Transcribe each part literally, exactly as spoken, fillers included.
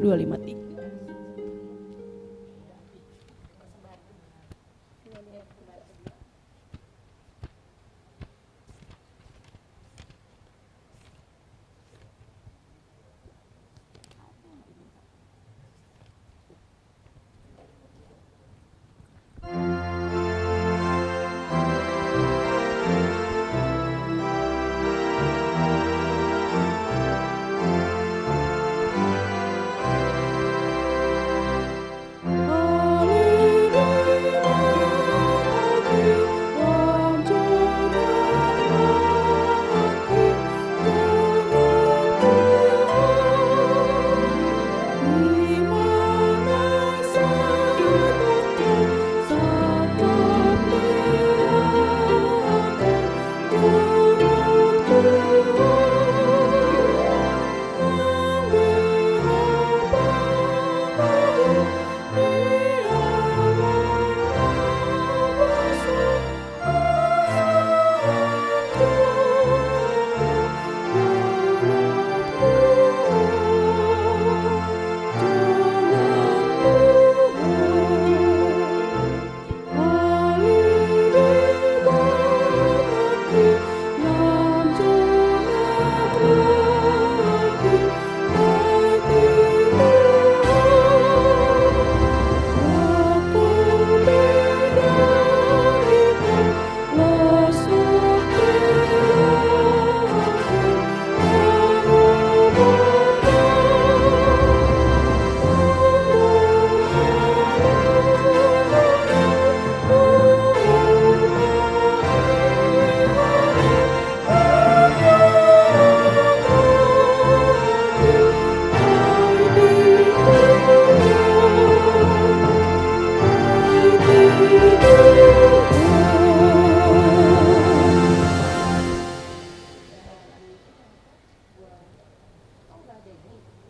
Dua lima tiga.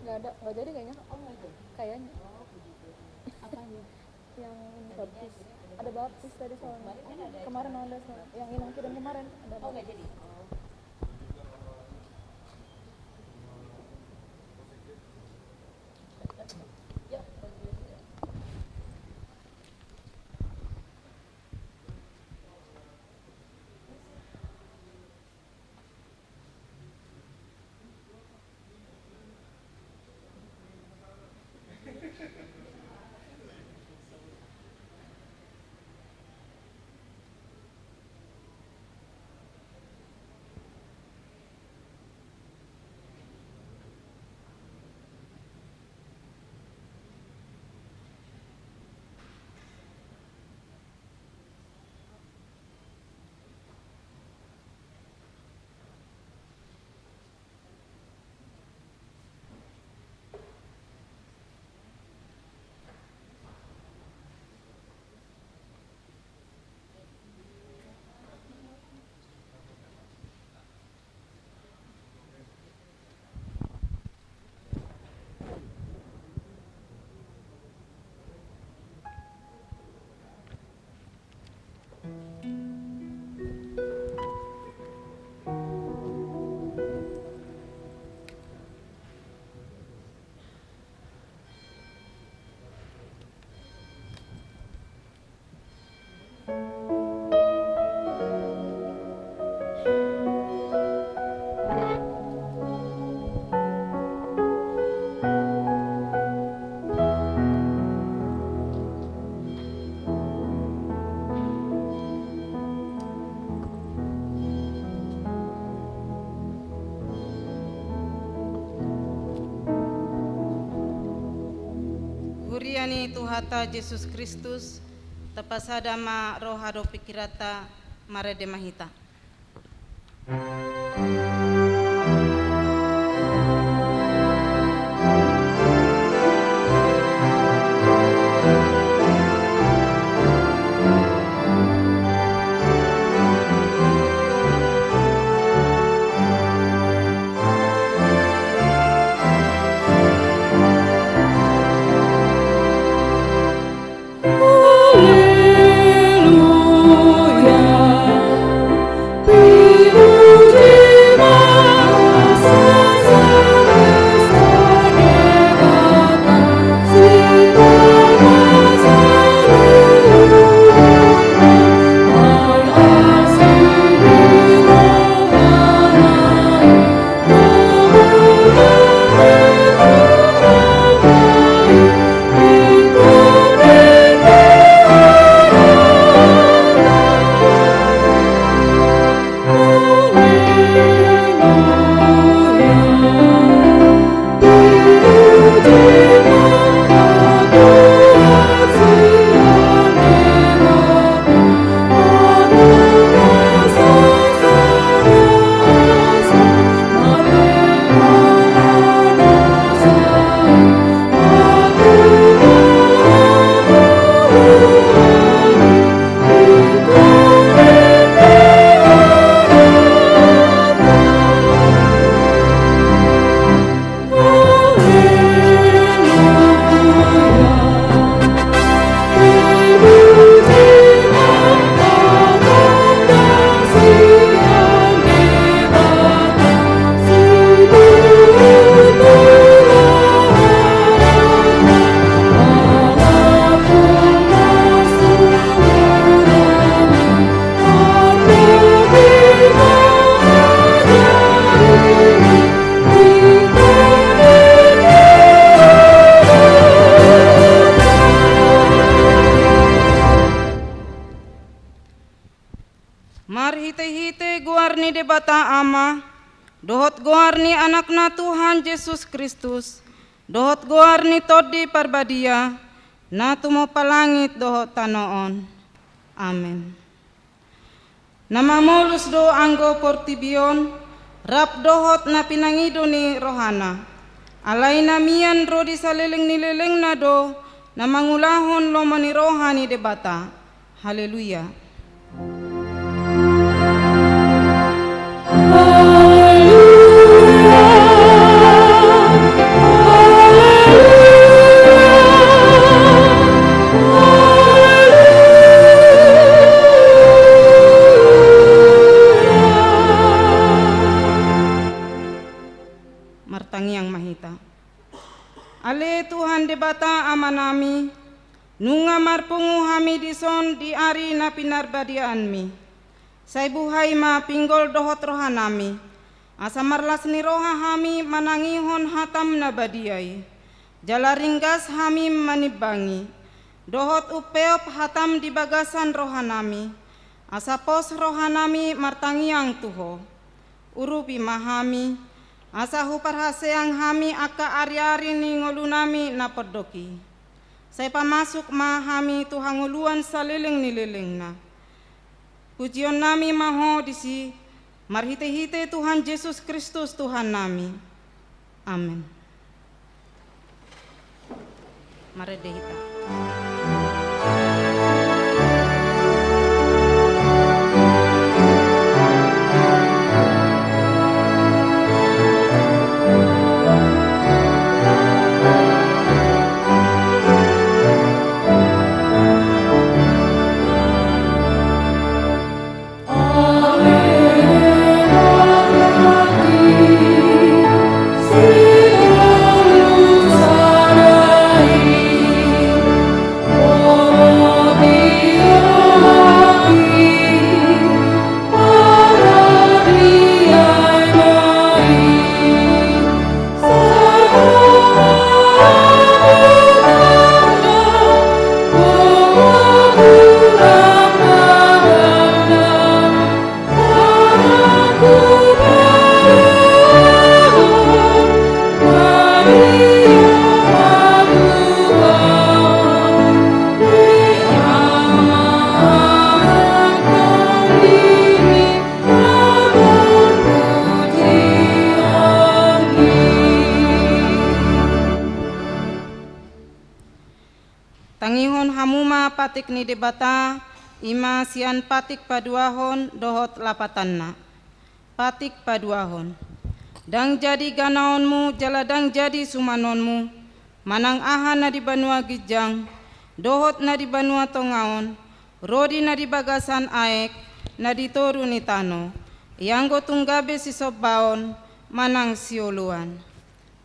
Nggak ada, nggak jadi kayaknya, Kak. Kayaknya. Yang ini baptis. Ada baptis tadi soalnya. Kemarin ada soalnya. Yang inang kirim kemarin ada baptis. Ni Tuhanta Jesus Kristus, tapasada ma roha dohot pingkiranta. Marende ma hita. Marhitehite goar ni Debata Ama, dohot goar ni Anakna Tuhan Jesus Kristus, dohot goar ni Tondi Parbadia, na tumompa langit dohot tano on. Amen. Na mamolus do anggo portibi on, rap dohot na pinangido ni rohana. Alai na mian ro di saleleng ni lelengna do, na mangulahon lomo ni roha ni Debata. Haleluya. Martangiang ma hita. Ale Tuhan Debata Amanami, nunga marpungu hami dison di ari na pinarbadiaanmi. Sai buhai ma pinggol dohot rohanami, asa marlas ni roha hami manangihon hatam na badia i. Jala ringgas hami manimbangi, dohot umpeop hatam di bagasan rohanami, asa pos rohanami martangiang tu Ho. Urupi ma hami, asa huparhaseang hami angka ariari ni ngolunami na pondok i. Sai pamasuk ma hami tu hangoluan saleleng ni lelengna. Pujionnami ma Ho disi, marhitehite Tuhan Jesus Kristus Tuhannami. Amen. Marende hita. patik ni Debata, i ma sian patik paduahon dohot lapatanna. Patik paduahon. Ndang jadi ganaonmu jala ndang jadi sumanonmu, manang aha na di banua ginjang, dohot na di banua tonga on, ro di na di bagasan aek, na di toru ni tano, ianggo tung gabe sisombaon, manang sioloan.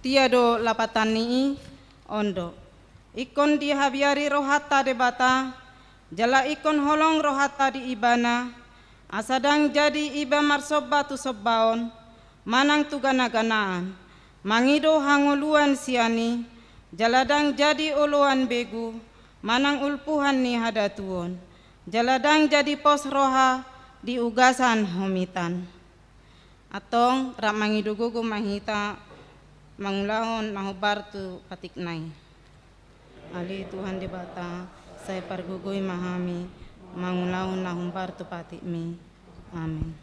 Tia do lapatan ni i? On do. Ingkon dihabiari rohanta Debata, jala ingkon holong rohanta di Ibana, asa ndang jadi iba marsomba tu sombaon, manang tu ganaganaan, mangido hangoluan sian i, jala ndang jadi oloan begu, manang ulpuhan ni hadatuon, jala ndang jadi pos roha di ugasan homitan. Antong rap mangido gogo ma hita mangulahon na hombar tu patikna i. Ale Tuhan Debata, sai pargogoi ma hami mangulahon na hombar tu patikmi. Amen.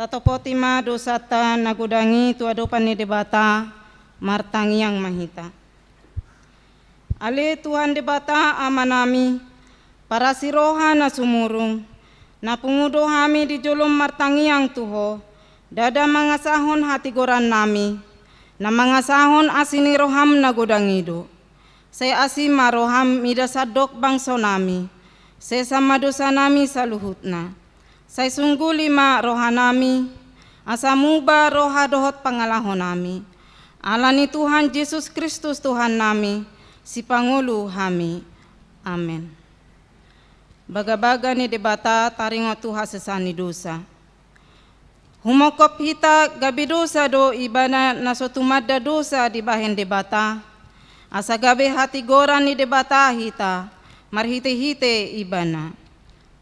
Tatopoti ma dosanta na godang i tu adopan ni Debata, martangiang ma hita. Ale Tuhan Debata Amanami, parasi roha na sumurung, na pungu do hami di jolom martangiang tu Ho, ndada mangasahon hatigorannami, na mangasahon asi ni roham na godang i do. Sai asi ma roham mida sandok bangsonami, sesa ma dosanami saluhutna. Sai sungguli ma rohanami, asa muba roha dohot pangalahonami. Ala ni Tuhan Jesus Kristus Tuhannami, sipangolu hami. Amen. Bagabaga ni Debata taringot tu hasesaan ni dosa. Humongkop hita gabe dosa do ibana na so tumanda dosa dibahen Debata, asa gabe hatigoran ni Debata hita, marhitehite ibana.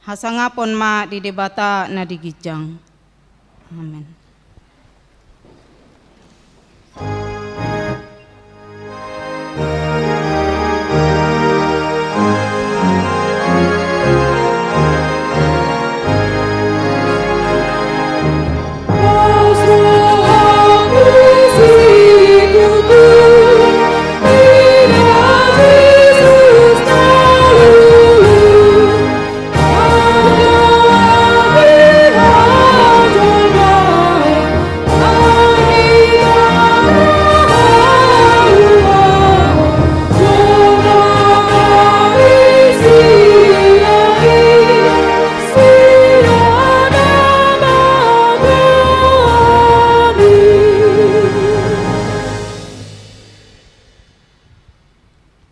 Hasangapon ma di Debata na di ginjang. Amen.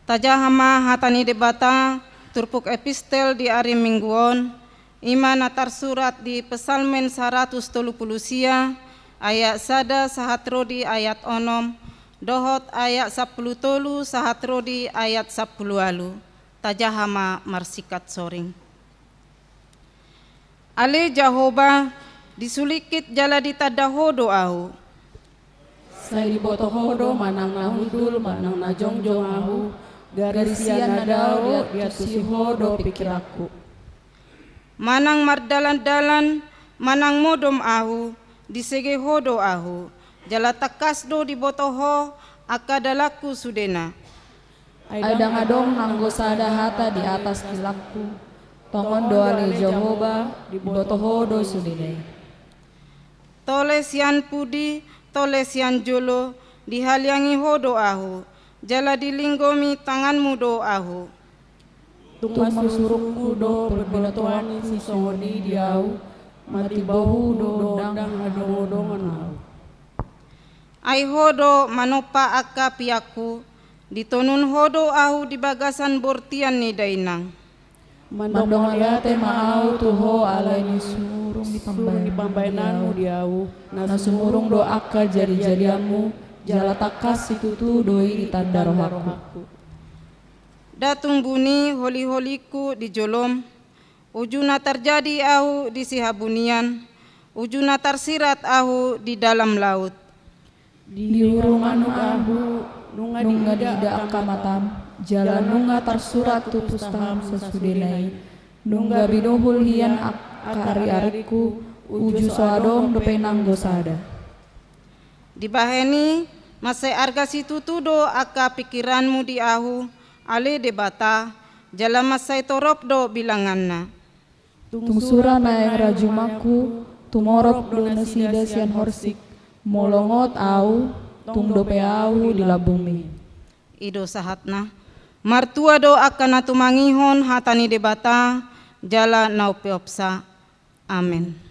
Tajaha ma hata ni Debata, turpuk epistel di ari Minggu on, i ma na tarsurat di Psalmen saratus tolu pulu sia, ayat sada sahat ro di ayat onom, dohot ayat sampulu tolu sahat ro di ayat sampulu ualu. Tajaha ma marsingkat soring. Ale Jahowa, disulingkit jala ditanda Ho do ahu. Sai diboto Ho do manang na hundul manang na jongjong ahu, gari sian na dao diantusi Ho do pingkiranku. Manang mardalandalan, manang modom ahu, disege Ho do ahu, jala tangkas do diboto Ho angka dalanku sudena. Ai ndang adong nanggo sada hata di atas dilangku. Tongon do ale Jahowa, diboto Ho do sudena i. Tole sian pudi, tole sian jolo, dihaliangi Ho do ahu, Jala dilinggomi tanganmu do ahu. Tung masusurungku do parbinotoan ni sisongon i di ahu, matimbohu do ndang hadongodongon ahu. Ai ho do manompa angka piakku, ditonun ho do ahu di bagasan bortian ni dainang. Mandok mauliate ma ahu tu ho ala ni sumurung ni pambaenanmu di ahu, na sumurung do angka jadijadianmu, jala tangkas situtu do i di tanda rohangku. Nda tung buni holiholingku di jolom, uju na tarjadi ahu di sihabunian, uju na tarsirat ahu di dalam laut. Diurumanmu ahu, nunga diida angka matam, jala nunga tarsurat tu pustam sasudena i, nunga binuhul hian angka ariaringku, uju so adong dope nanggo sada. Dibahen i, mansai arga situtu do angka pingkiranmu di ahu, ale Debata, jala mansai torop do bilanganna. Tung sura naeng rajumangku, tumorop do nasida sian horsik, molo ngot ahu, tung dope ahu di lambungmi. I do sahatna. Martua do angka na tumangihon hata ni Debata, jala na umpeopsa. Amen.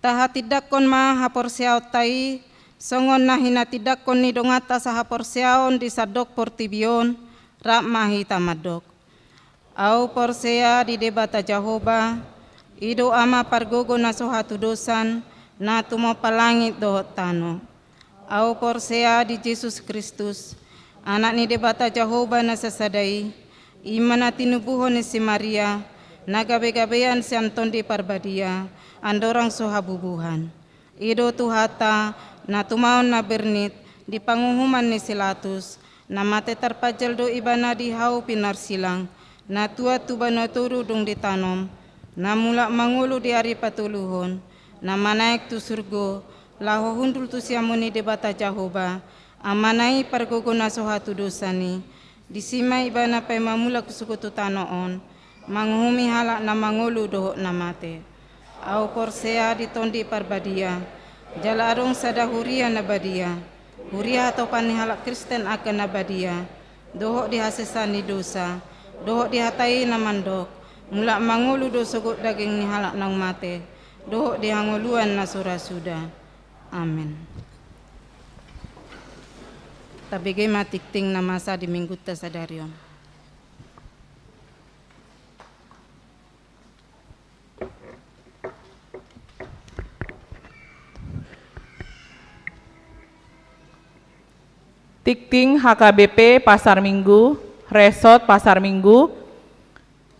Tahatindangkon ma haporseaonta i, songon na hinatindangkon ni donganta sahaporseaon di sandok portibi on, rap ma hita mandok. Ahu porsea di Debata Jahowa, i do Ama pargogo na so hatudosan, na tumompa langit dohot tano. Ahu porsea di Jesus Kristus, Anak ni Debata Jahowa na sasada i, i ma na tinubuhon ni si Maria, na gabegabean sian Tondi Parbadia, andorang so habubuhan. I do Tuhanta, na tumaon na bernit, di panguhuman ni si Latus, na mate tarpanjal do Ibana di hau pinarsilang, na tuat tu banua toru dung ditanom, na mulak mangolu di ari patoluhon, na manaek tu surgo, laho hundul tu siamun ni Debata Jahowa, Amana i pargogo na so hatudosan i, disi ma Ibana paima mulak sogot tu tano on, manguhumi halak na mangolu dohot na mate. Ahu porsea di Tondi Parbadia, jala adong sada huria na badia, huria hatopan ni halak Kristen angka na badia, dohot di hasesaan ni dosa, dohot di hata i na mandok, mulak mangolu do sogot daging ni halak naung mate, dohot di hangoluan na so ra suda. Amen. Tabege ma tingting na masa di Minggunta sadari on. Tingting H K B P Pasar Minggu, Resort Pasar Minggu,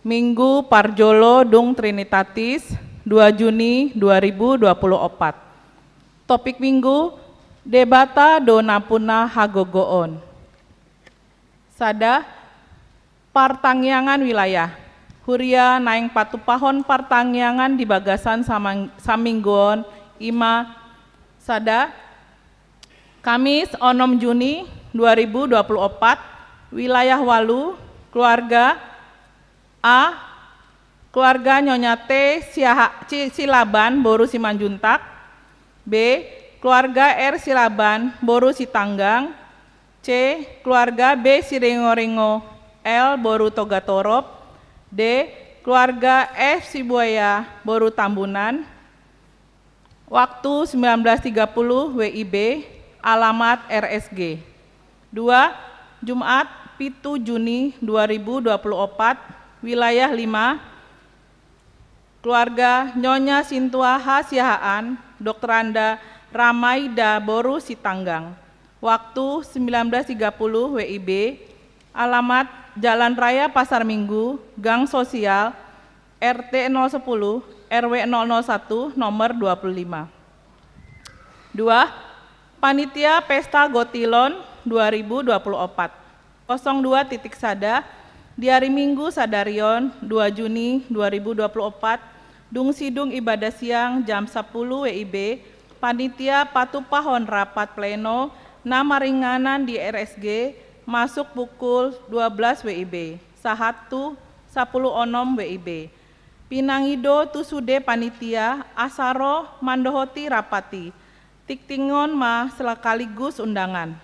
Minggu parjolo dung Trinitatis, dua Juni dua ribu dua puluh opat. Topik Minggu, Debata do nampuna hagogoon. Sada, partangiangan wilayah. Huria naeng patupahon partangiangan di bagasan samang-, saminggu on i ma: sada, Kamis onom Juni dua ribu dua puluh opat, wilayah ualu, keluarga: A, keluarga Nyonya T Siaha-, Ci-, Silaban boru Simanjuntak. B, keluarga R Silaban boru Sitanggang. C, keluarga B Siringoringo L boru Togatorop. D, keluarga F Sibuaya boru Tambunan. Waktu sembilan belas tiga puluh W I B, alamat R S G. Dua, Jumat pitu Juni dua ribu dua puluh opat, wilayah lima, keluarga Nyonya Sintua H Siahaan, Doktoranda Ramaida boru Sitanggang. Waktu sembilan belas tiga puluh W I B, alamat Jalan Raya Pasar Minggu, Gang Sosial, R T nol sepuluh, R W nol nol satu, nomor dua puluh lima. Dua, Panitia Pesta Gotilon dua ribu dua puluh opat. Kosong dua titik sada, di ari Minggu sadari on, dua Juni dua ribu dua puluh opat, dung sidung ibadah siang jam sapuluh W I B, panitia patupahon rapat pleno na maringanan di R S G masuk pukul dua belas W I B, sahat tu sapuluh onom W I B. Pinangido tu sude panitia asa ro mandohoti rapat i, tingtingon ma sekaligus undangan.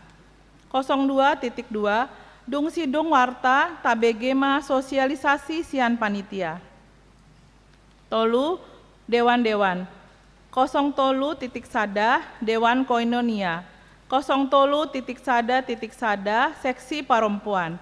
Kosong dua titik dua, dung sidung warta tabege ma sosialisasi sian panitia. Tolu, dewan-dewan. Kosong tolu titik sada, dewan koinonia. Kosong tolu titik sada titik sada, seksi parompuan.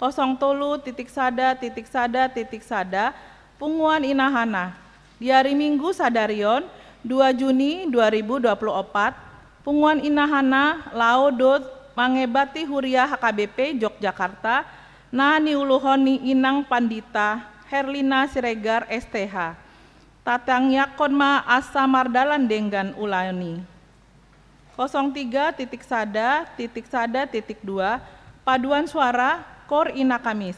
Kosong tolu titik sada titik sada titik sada, punguan inahana. Di ari Minggu sadari on, dua Juni dua ribu dua puluh opat, punguan inahana laho do mangebati huria H K B P Yogyakarta, na niuluhon ni Inang Pandita Herlina Siregar S T H. Tatangiangkon ma asa mardalan denggan ulaon i. Kosong tiga titik sada titik sada titik dua, paduan suara Koor Ina Kamis.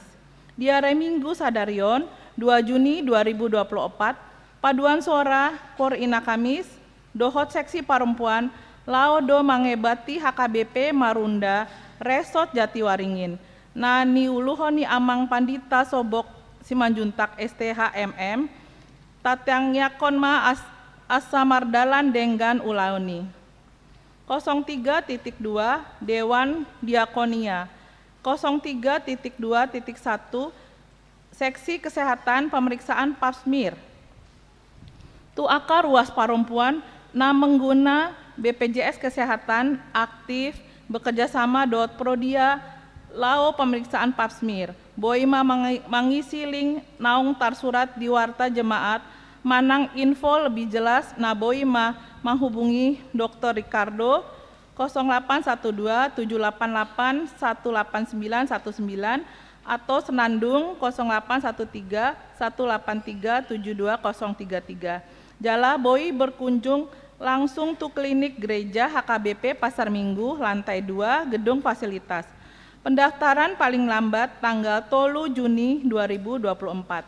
Di ari Minggu sadari on, dua Juni dua ribu dua puluh opat, paduan suara Koor Ina Kamis dohot seksi parompuan laho do mangebati H K B P Marunda, Resort Jatiwaringin, na niuluhon ni Amang Pandita Sobok Simanjuntak S T H M M. Tatangiangkon ma as-, asa mardalan denggan ulaon i. Kosong tiga titik dua, dewan diakonia. Kosong tiga titik dua titik satu, seksi kesehatan, pemeriksaan pap smear. Tu angka ruas parompuan na mengguna B P J S Kesehatan, aktif bekerja sama dohot Prodia laho pemeriksaan pap smear. Boi ma mangi-, mangisi link naung tarsurat di warta jemaat, manang info lebih jelas na boi ma manghubungi Doktor Ricardo, kosong delapan satu dua tujuh delapan delapan satu delapan sembilan satu sembilan, atau Senandung, kosong delapan satu tiga satu delapan tiga tujuh dua kosong tiga tiga. Jala boi berkunjung langsung tu klinik gereja H K B P Pasar Minggu, lantai dua, gedung fasilitas. Pendaftaran paling lambat tanggal tolu Juni dua ribu dua puluh empat.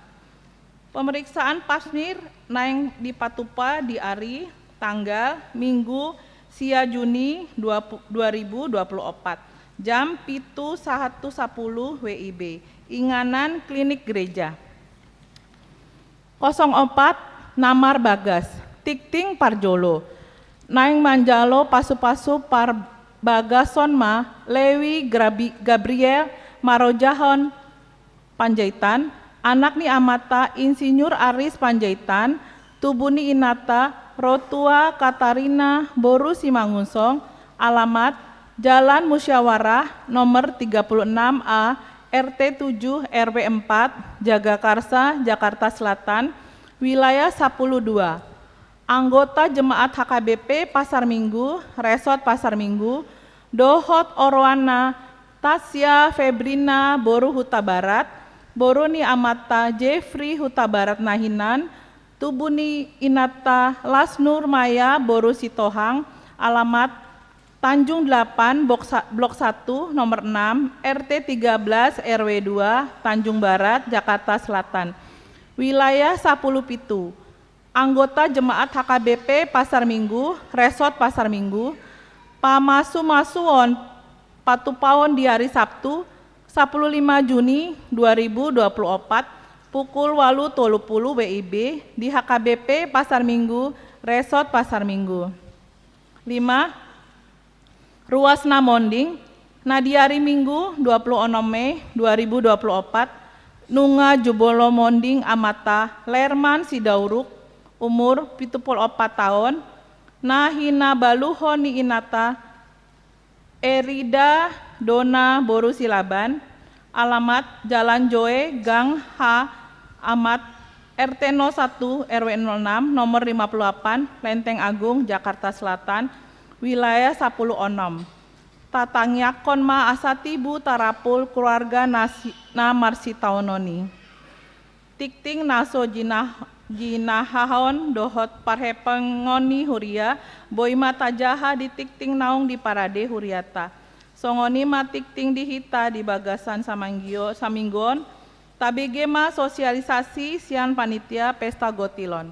Pemeriksaan pap smear naeng dipatupa di ari tanggal Minggu sia Juni dua pu-, dua ribu dua puluh opat, jam pitu sahat tu sapuluh W I B, inganan klinik gereja. Kosong opat, namar bagas. Tingting parjolo. Naeng manjalo pasu-pasu parbagason ma Lewi Grabi-, Gabriel Marojahan Panjaitan, anak ni amanta Insinyur Aris Panjaitan, tubu ni inanta Rotua Katarina boru Simangunsong, alamat Jalan Musyawarah nomor tiga puluh enam A, R T tujuh, R W empat, Jagakarsa, Jakarta Selatan, wilayah sapuluh dua. Anggota jemaat H K B P Pasar Minggu, Resort Pasar Minggu, Dohot oroanna Tasya Febrina boru Hutabarat, boru ni amanta Jeffrey Hutabarat na hinan, tubu ni inanta Las Nurmaya boru Sitohang, alamat Tanjung Delapan, Blok sa-, Blok satu, nomor enam, R T tiga belas, R W dua, Tanjung Barat, Jakarta Selatan. Wilayah sapuluh pitu. Anggota jemaat H K B P Pasar Minggu, Resort Pasar Minggu, pamasu-masuon patupaon di hari Sabtu, sapuluh lima Juni dua ribu dua puluh opat, pukul walu tolu pulu W I B di H K B P Pasar Minggu, Resort Pasar Minggu. Lima, ruas na monding, na di ari Minggu, dua puluh onom Mei dua ribu dua puluh opat, nunga jumolo monding amanta Lerman Sidauruk, umur pitu puluh opat taon, na hinabaluhon ni inanta Erida Dona boru Silaban, alamat Jalan Joe, Gang H, amat R T nol satu, R W nol enam, nomor lima puluh delapan, Lenteng Agung, Jakarta Selatan, wilayah sapuluh onom. Tatangiangkon ma asa tibu tarapul keluarga na si-, na marsitaonon i. Tingting na so jinah-, jinahahon dohot parhepengon ni huria, boi ma tajaha di tingting naung diparade hurianta. Songon i ma tingting di hita di bagasan samanggio-, saminggu on, tabege ma sosialisasi sian panitia pesta gotil on.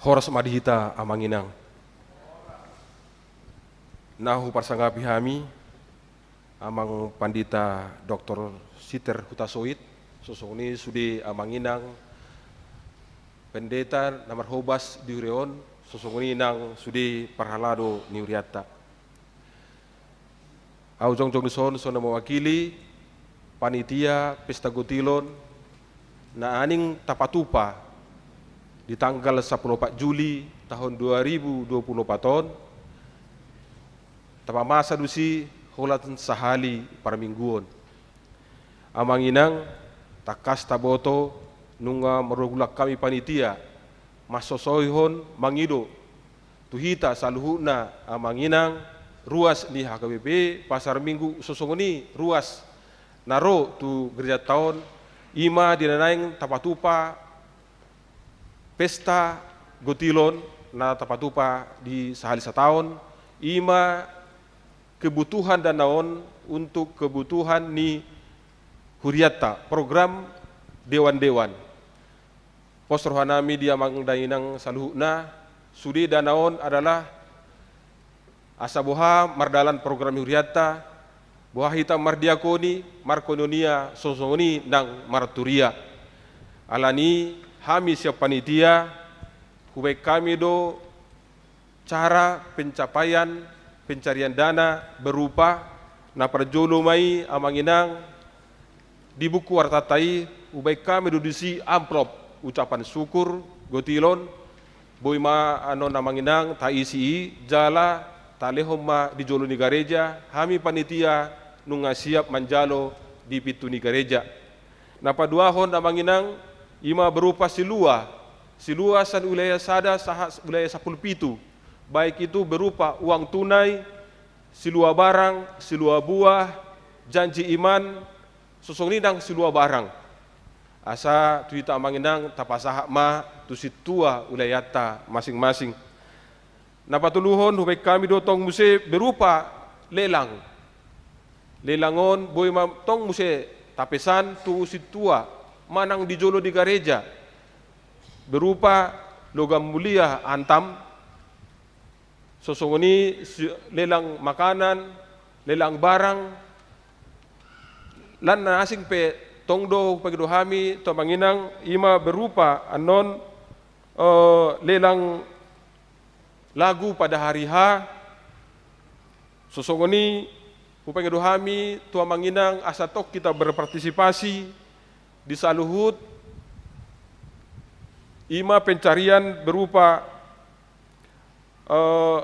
Horas ma di hita, Amang Inang. Na huparsangapi hami, Amang Pandita Doktor Sitter Hutasoit, songon i sude Amang Inang Pendeta na marhobas di huria on, songon i nang sude parhalado ni hurianta. Ahu jongjong dison songon na mewakili panitia pesta gotil on, na naeng tapatupa di tanggal sapuluh opat Juli tahun dua ribu dua puluh opat on, tapamasa do disi holan sahali parmingguon. Amang Inang, tangkas taboto nunga marulakulak hami panitia mansosoihon mangido tu hita saluhutna, Amang Inang, ruas ni H K B P Pasar Minggu, songon i ruas na ro tu gerejanta on, i ma di na naeng tapatupa pesta gotil on na tapatupa di sahali sataon, i ma kebutuhan dana on untuk kebutuhan ni hurianta, program dewan-dewan. Pos rohanami di Amang Inang saluhutna, sude dana on adalah asa boha mardalan program ni hurianta, boha hita mardiakoni, markoinonia, songon i nang marturia. Alani hami sian panitia, hubaen hami do cara pencapaian pencarian dana berupa, na parjolo ma i, Amang Inang, di buku wartanta i, hubaen hami do disi amplop ucapan syukur gotil on, boi ma annon, Amang Inang, taisi i, jala talehon ma di jolo ni gareja, hami panitia nunga siap manjalo di pintu ni gareja. Na paduahon, Amang Inang, i ma berupa silua, silua sian wilayah sada sahat wilayah sapuluh pitu, baik itu berupa uang tunai, silua barang, silua buah, janji iman, songon i nang silua barang. Asa tu hita, Amang Inang, tapasahat ma tu sintua wilayahta masing-masing. Na patoluhon, hubaen hami do tong muse berupa lelang. Lelang on boi ma tong muse tapesan tu sintua manang di jolo di gareja, berupa Logam Mulia Antam, songon i si-, lelang makanan, lelang barang, lan na asing pe tong do hupagido hami tu Amang Inang, i ma berupa annon, eh, lelang lagu pada hari H, songon i Hupangido hami tu Amang Inang asa tong hita berpartisipasi di saluhut, i ma pencarian berupa, eh,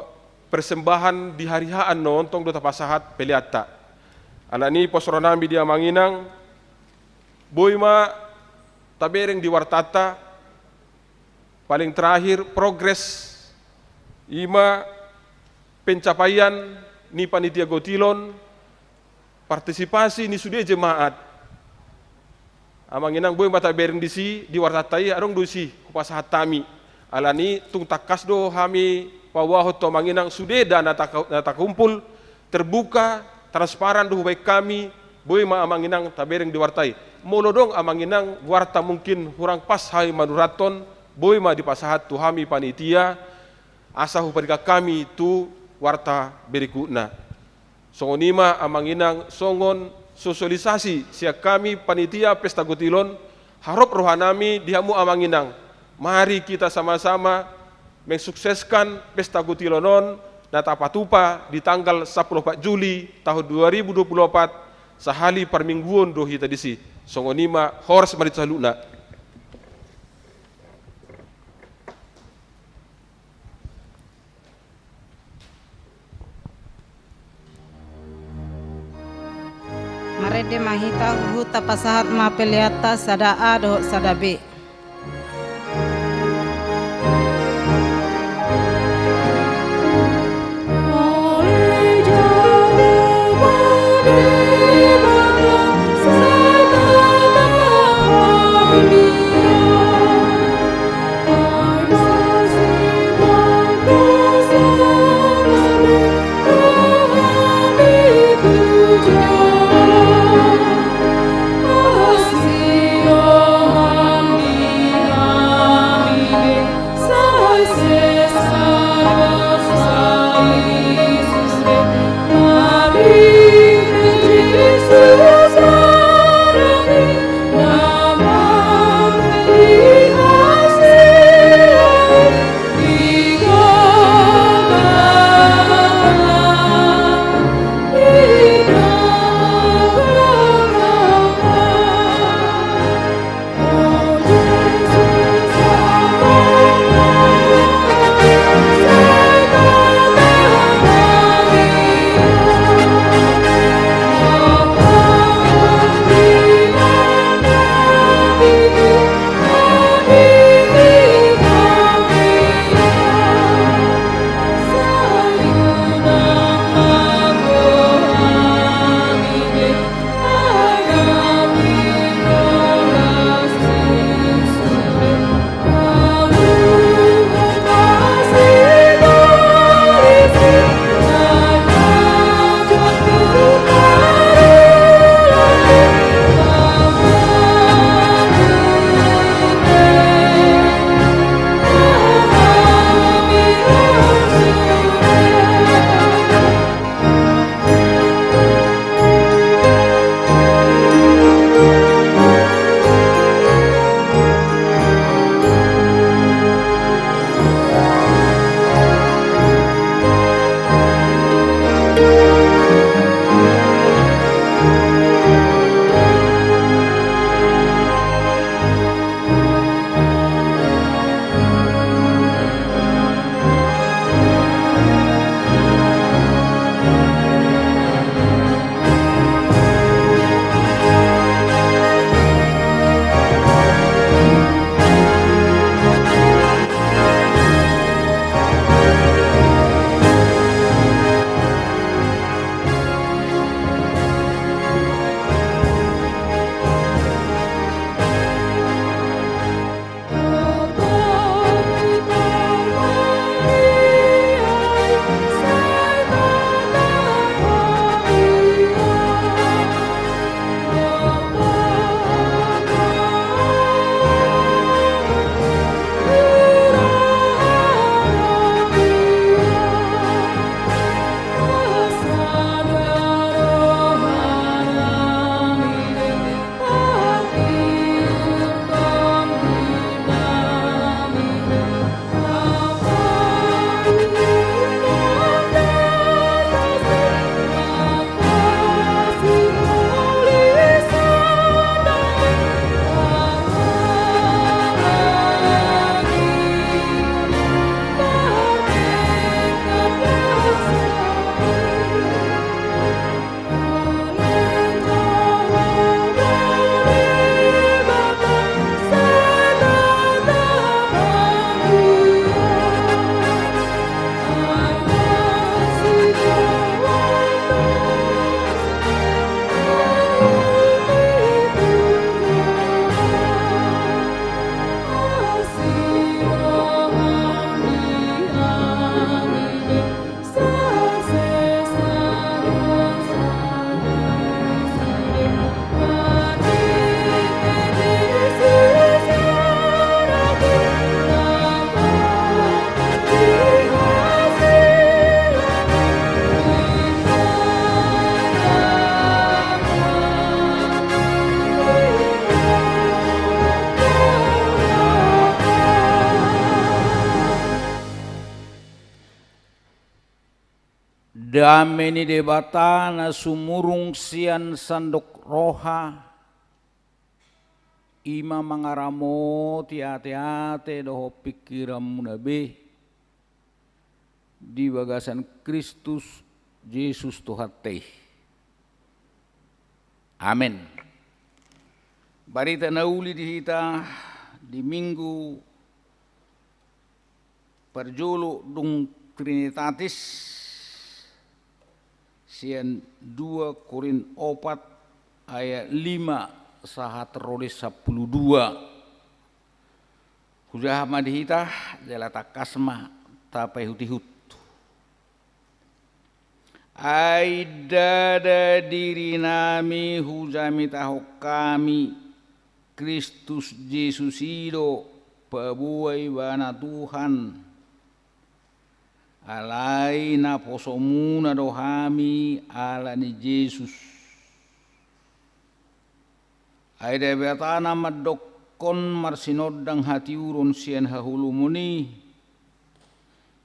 persembahan di hari H an, on tong do tapasahat peleanta. Alani i pos roha nami di Amang Inang, boi ma tabereng di wartanta, paling terakhir, progres, i ma pencapaian ni panitia gotilon, partisipasi ni sude jemaat. Amang Inang, boi ma tabereng disi, di wartanta i adong do disi hupasahat hami. Alani i tung tangkas do hami paboahon tu Amang Inang, sude da na taka-, na takumpul, terbuka, transparan do hubaen hami, boi ma Amang Inang tabereng di warta i. Molo adong Amang Inang warta mungkin hurang pas hami manurathon, boi ma dipasahat tu hami panitia, asa huparingan hami tu warta berikutna. Songon i ma Amang Inang, songon sosialisasi sian hami panitia pesta gotilon, harop roha nami di hamu Amang Inang. Mari kita sama-sama mensukseskan pesta gotilon on, na tapatupa di tanggal sampulu opat Juli tahun dua ribu dua puluh opat, sahali parmingguon do hita disi. Songon i ma, horas ma di saluhutna. Marende ma hita, huhut tapasahat ma peleanta sada A dohot sada B. Dame ni Debata na sumurung sian sandok roha, i ma mangaramoti ateate dohot pingkiranmuna be di bagasan Kristus Jesus Tuhanta i. Amen. Barita na uli di hita di Minggu parjolo dung Trinitatis sian dua Korint opat ayat lima sahat ro di sampulu dua. Hujaha ma di hita, jala tangkas ma tapaihutihut. Ai ndada dirinami hujamitahon hami, Kristus Jesus i do paboa Ibana Tuhan. Alai naposomuna do hami ala ni Jesus. Ai Debata na mandokkon marsinondang hatiuron sian haholomon i,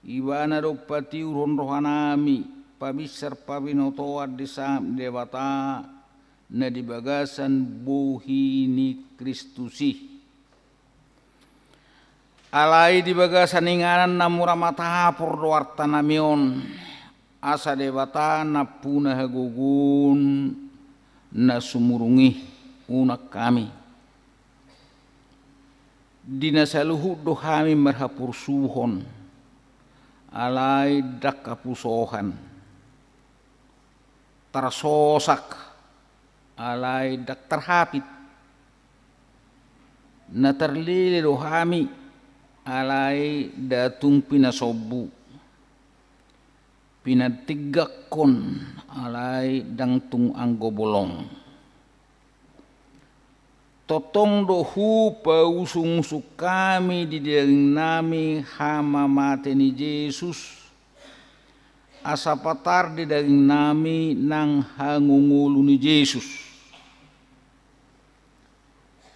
Ibana do patiurhon rohanami, pabinsar pabinotoan di sangap ni Debata na di bagasan bohi ni Kristus i. Alai di bagasan inganan na mura matapor do artanami on, asa Debata nampuna hagogoon na sumurung i, unang hami. Di na saluhut do hami marhaporsuhon, alai ndang hapusohan. Tarsosak, alai ndang tarhapit. Na tarlele do hami, alai nda tung pinasombu. Pinantinggangkon, alai ndang tung anggo bolong. Tongtong do hupausungusung hami di dagingnami hamamate ni Jesus, asa patar di dagingnami nang hangoluan ni Jesus.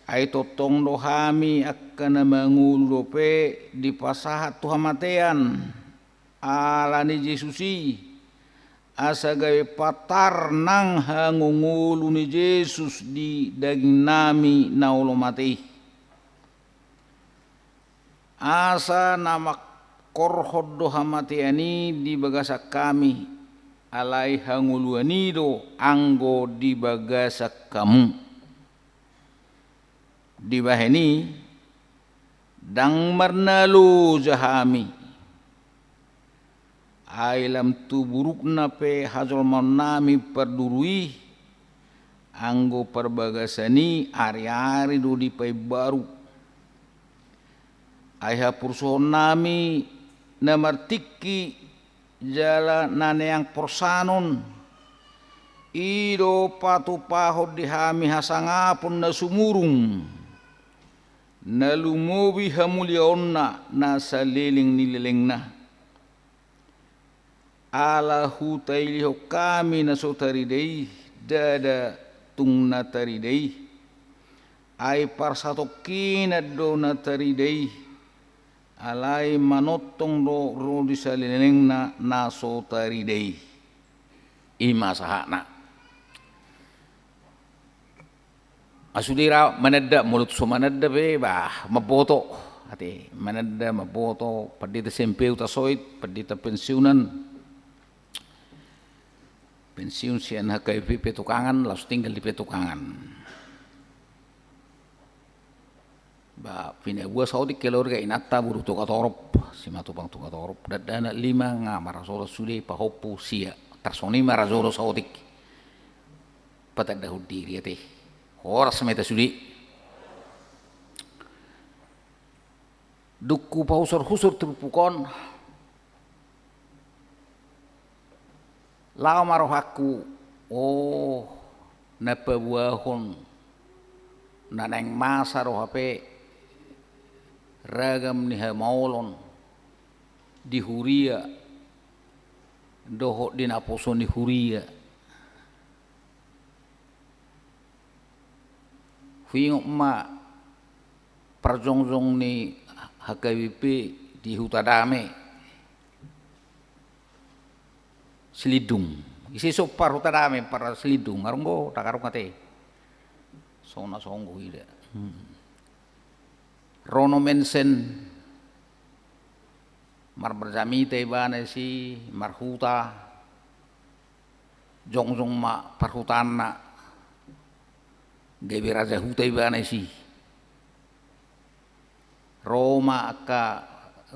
Ai tongtong do hami angka na mangolu dope dipasahat tu hamatean ala ni Jesus i, asa gabe patar nang hangoluan ni Jesus di dagingnami na olo mate i. Asa na mangkorhon do hamatean i di bagasan hami, alai hangoluan i do anggo di bagasan hamu. Dibahen i, ndang marnaloja hami. Ai lam tu burukna pe hajolmaonnami parduru i, anggo parbagasan i ariari do dipaimbaru. Ai haporsuhonnami na martingki jala na neang porsanon, i do patupahon di hami hasangapon na sumurung, na lumobi hamuliaonna na saleleng ni lelengna. Ala hutailihon hami na so tarida i, ndada tung na tarida i. Ai parsatongkinan do na tarida i, alai manongtong do ro di salelengna na so tarida i. I ma sahatna. Sude ra mananda, molo so mananda pe, bah, mamboto. Ate, mananda, mamboto, pandita S M P uta soit, pandita pensiunan. Pensiun sian H K B P Petukangan, laos tinggal di Petukangan. Ba, pinaboa saotik keluarga inanta boru Tukatorop, Simatupang Tukatorop, dakdanak lima nga marhasohotan sude pahompu sia, tarsongon i marajolo saotik. Patandahon diri ate. Horas ma hita sude. Dung hupahusorhusor turpuk on, laho ma rohangku, o, na paboahon, na naeng masa do hape ragam ni hamaolon di huria dohot di naposo ni huria. Huingot ma parjongjong ni H K B P di Huta Dame. Silindung. Ise so parhuta dame, par Silindung, ngarunggo, takarung ate. Sona songgo ida. Hmm. Ro Nommensen, marjamita ibana isi, marhuta, jongjong ma parhutaanna, gabe raja huta ibana isi. Ro ma angka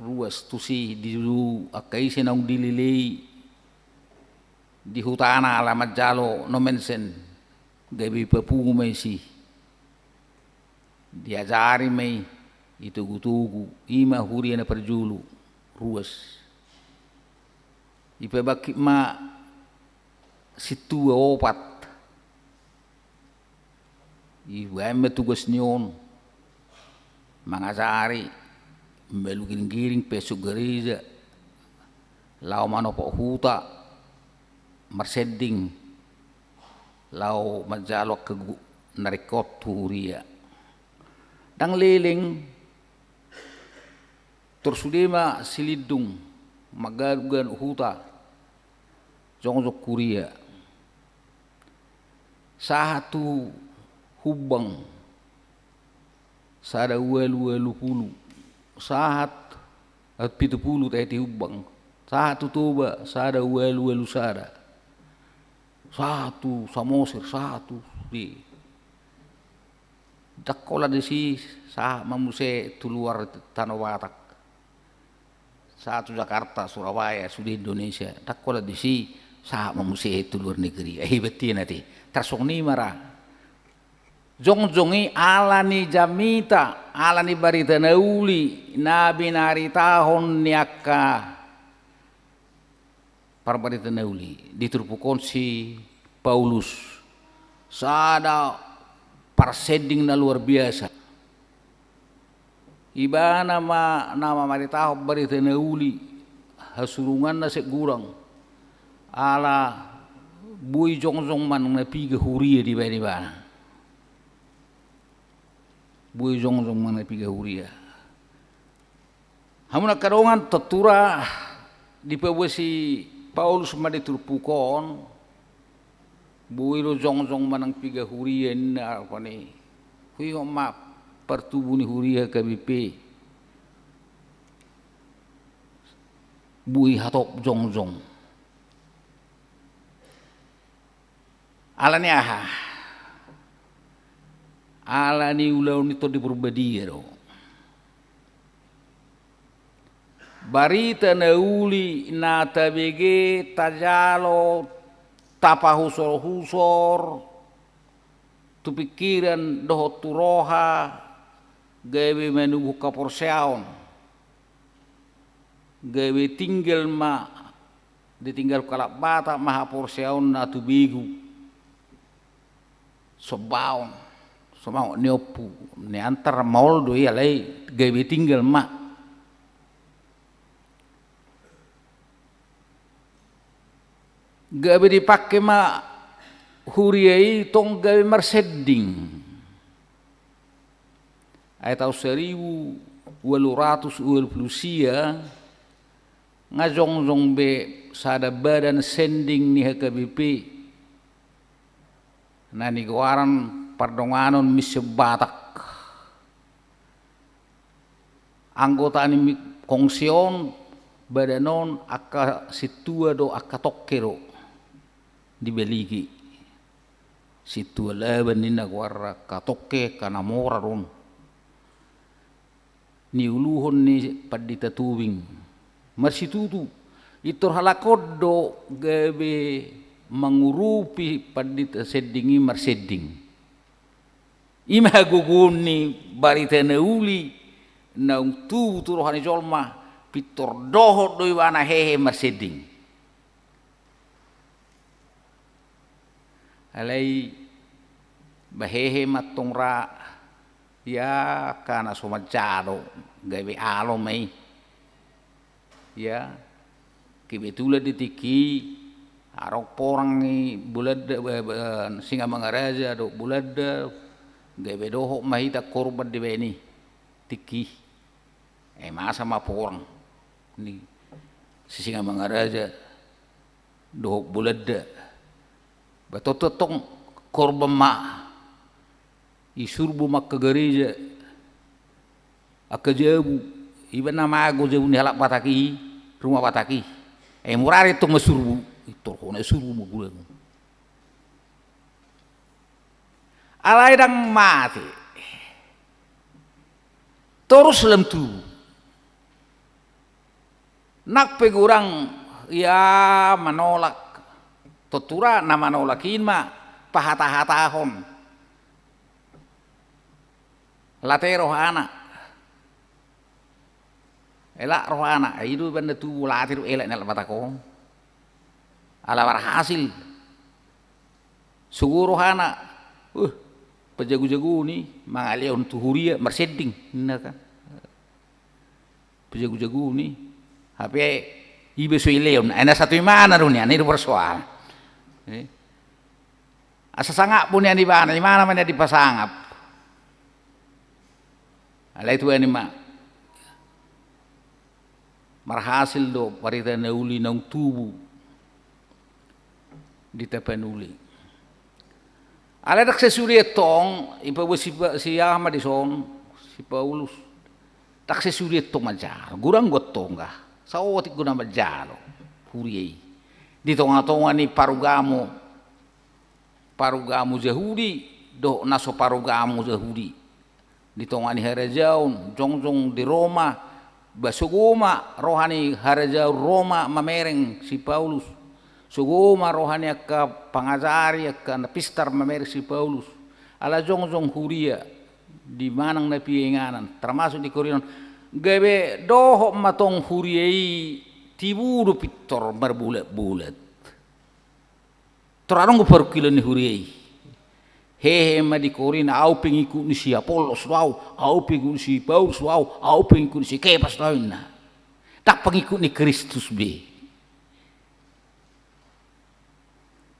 ruas tusi di angka ise naung dilelei di hutana ala manjalo Nommensen, gabe ipapungu ma isi. Diajari ma i, itogutogu, i ma huria na parjolo, ruas. Ipabangkit ma sintua opat. Ibaen ma tugas ni on, mangajari, malu giringgiring, pesuk gareja, laho manopot huta, marsending, laho manjalo angka gu-, na ringkot tu huria. Ndang leleng, tor sude ma Silindung, mangganup-ganup huta, jongjong huria. Sahat tu Humbang, sada ualu ualu pulu. Sahat, eh, pitu pulu tahe di Humbang. Sahat tu Toba, sada ualu ualu sada. Sahat tu Samosir, sahat tu di. Ndang holan disi, sahat ma muse tu luar tano Batak. Sahat tu Jakarta, Surabaya, sude Indonesia. Ndang holan disi, sahat ma muse tu luar negeri. Eh, hebat ia nanti. Tarsongon i ma ra. Jongjong i ala ni jamita, ala ni barita na uli, na binaritahon ni angka parbarita na uli, di turpuk on si Paulus, sada parsending na luar biasa. Ibana ma na mamaritahon barita na uli, hasurunganna sek gurang, ala boi jongjong manang na piga huria dibaen ibana. Boi jongjong manang na piga huria. Hamu na angka dongan, tontu ra dipaboa si Paulus ma di turpuk on, boi do jongjong manang piga huria ninna, rupani. Huingot ma partubu ni huria H K B P. Boi hatop jongjong. Ala ni aha? Ala ni ulaon ni Tondi Porbadia do. Barita na uli na tabege, tajalo, tapahusorhusor tu pingkiran dohot tu roha, gabe manubuhon haporseaon, gabe tinggal ma, ditinggal halak Batak ma haporseaonna tu begu. Sombaon, somangot ni ompu, niantar maol do i, alai gabe tinggal ma. Gabe dipangke ma huria i tong gabe marsending. Ai taon saribu ualu ratus ualu pulu sia, nga jongjong be sada badan sending ni H K B P, na nigoaran Pardonganon Mission Batak. Anggota ni mi-, kongsi on, badan on, angka sintua do, angka tongke do. Di Baligi. Sintua Laban ninna goarna, angka tongke, angka na mora do on. Niuluhon ni Pandita Tobing. Marsitutu. Pintor halak on do gabe mangurupi pandita sending i marsending. I ma hagogoon ni barita na uli, naung tubu tu roha ni jolma, pintor dohot do ibana hehe marsending. Alai, ba hehe ma antong ra, ia, angka na so manjalo, gabe alo ma i. Ia, kebetulan di tingki i, adong porang ni Bulanda, eh, eh, Singamangaraja dohot Bulanda, gabe dohot ma hita korban dibaen i, tingki i. Eh, masa ma porang ni si Singamangaraja. dohot Bolanda. Ba tongtong korban ma i surbu ma angka gareja, angka jabu, iba na mago jabu ni halak Batak i, ruma Batak i. Ai murari tong ma surbu, i torhona surbu ma gulangmu. Alai ndang mate. Torus lam tubu. Nang pe godang ia manolak, tontu ra na manolak i ma pahatahatahon. Late rohana. Elak rohana, ai i do iba na tubu late do elak ni halak Batak on. Ala marhasil. Sogo rohana, uh, pajagojagoon i, mangalehon tu huria, marsending, ninna kan. Pajagojagoon i, hape iba so ilehon, ai na satu imana do nian, i do persoalan. Eh. Asa sangap do nian ibana, imana ma nian dipasangap. Alai tuani ma. Marhasil do barita na uli naung tubu di Tapanuli. Alai ndang sai sude tong, ipaboa si, si aha ma dison, si Paulus. Ndang sai sude tong manjalo, godang do tong, saotik do na manjalo huria i. Di tongatonga ni parugamo, parugamo Jahudi dohot na so parugamo Jahudi. Di tonga ni harajaon, jongjong di Roma, ba sogo ma roha ni harajaon Roma mamereng si Paulus. Sogo ma roha ni angka pangajari, angka na pistar mamereng si Paulus. Ala jongjong huria di manang na pia inganan, termasuk di Korint on. Gabe dohot ma tong huria i tibu do pintor marbolatbolat. Tor adong do parungkilon ni huria i. Hehe ma di Korint, au pengikut ni si Apollos do au, au pengikut ni si Paulus do au, au pengikut ni si Kepas do au, ninna. Ndang pengikut ni Kristus be.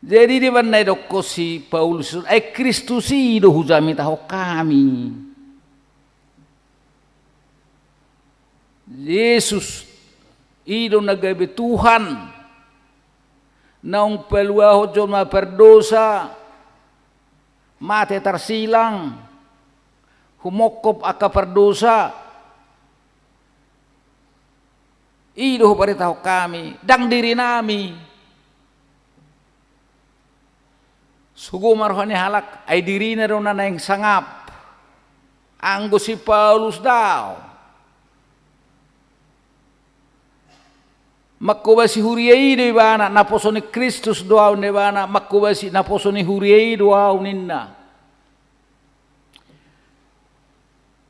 Jadi di bagasan na didokkon si Paulus, ai Kristus i do hujamitahon hami. Jesus i do na gabe Tuhan, naung paluahon jolma pardosa, mate tarsilang, humongkop angka pardosa. I do hubaritahon hami, ndang dirinami. Sogo ma roha ni halak, ai dirina do na naeng sangap. Anggo si Paulus daong. Manghobasi huria i do ibana, naposo ni Kristus do au, ninna ibana, manghobasi naposo ni huria i do au, ninna.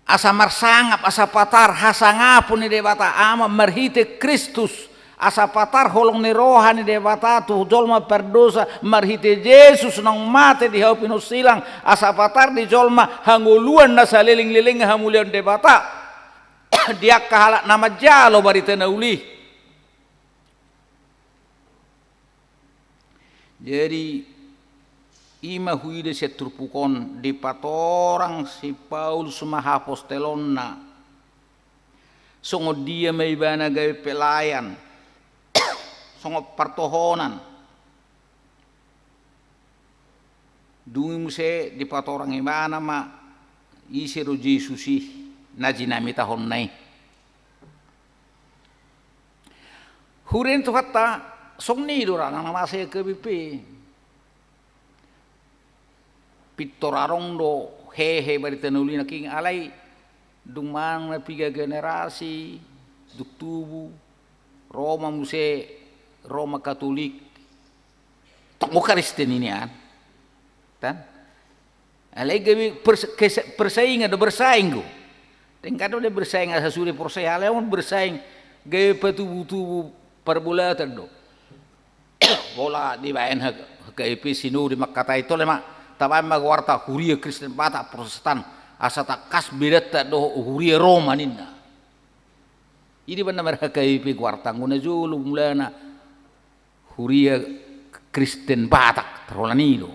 Asa marsangap, asa patar hasangapon ni Debata Ama marhite Kristus, asa patar holong ni roha ni Debata tu jolma pardosa marhite Jesus naung mate di hau pinarsilang, asa patar di jolma hangoluan na salelengleleng hamuliaon Debata di angka halak na manjalo barita na uli. Jadi, i ma huida sian turpuk on, dipatorang si Paulus ma hapostelonna. Songon dia ma ibana gabe pelayan, songon partohonan. Dung i muse dipatorang ibana ma ise do Jesus i na jinamitahonna i. Huria ni Tuhanta, songon i do ra na masa i H K B P. Pintor adong do hehe barita na uli nangkin, alai dung manang na piga generasi dung tubu, Roma muse, Roma Katolik, tong do Kristen i nian. Kan? Alai gabe persaingan do, bersaing do. Dengkan do bersaing asa sude porsea, alai on bersaing gabe patubutubu parbolatan do. Pola dibaen H K B P sinode mangkatai tole ma, tabaen ma goarta Huria Kristen Batak Protestan, asa tangkas bedanta do Huria Roma ninna. I do ibana mar H K B P goarta, anggo na jolo mulana Huria Kristen Batak, tarholan i do.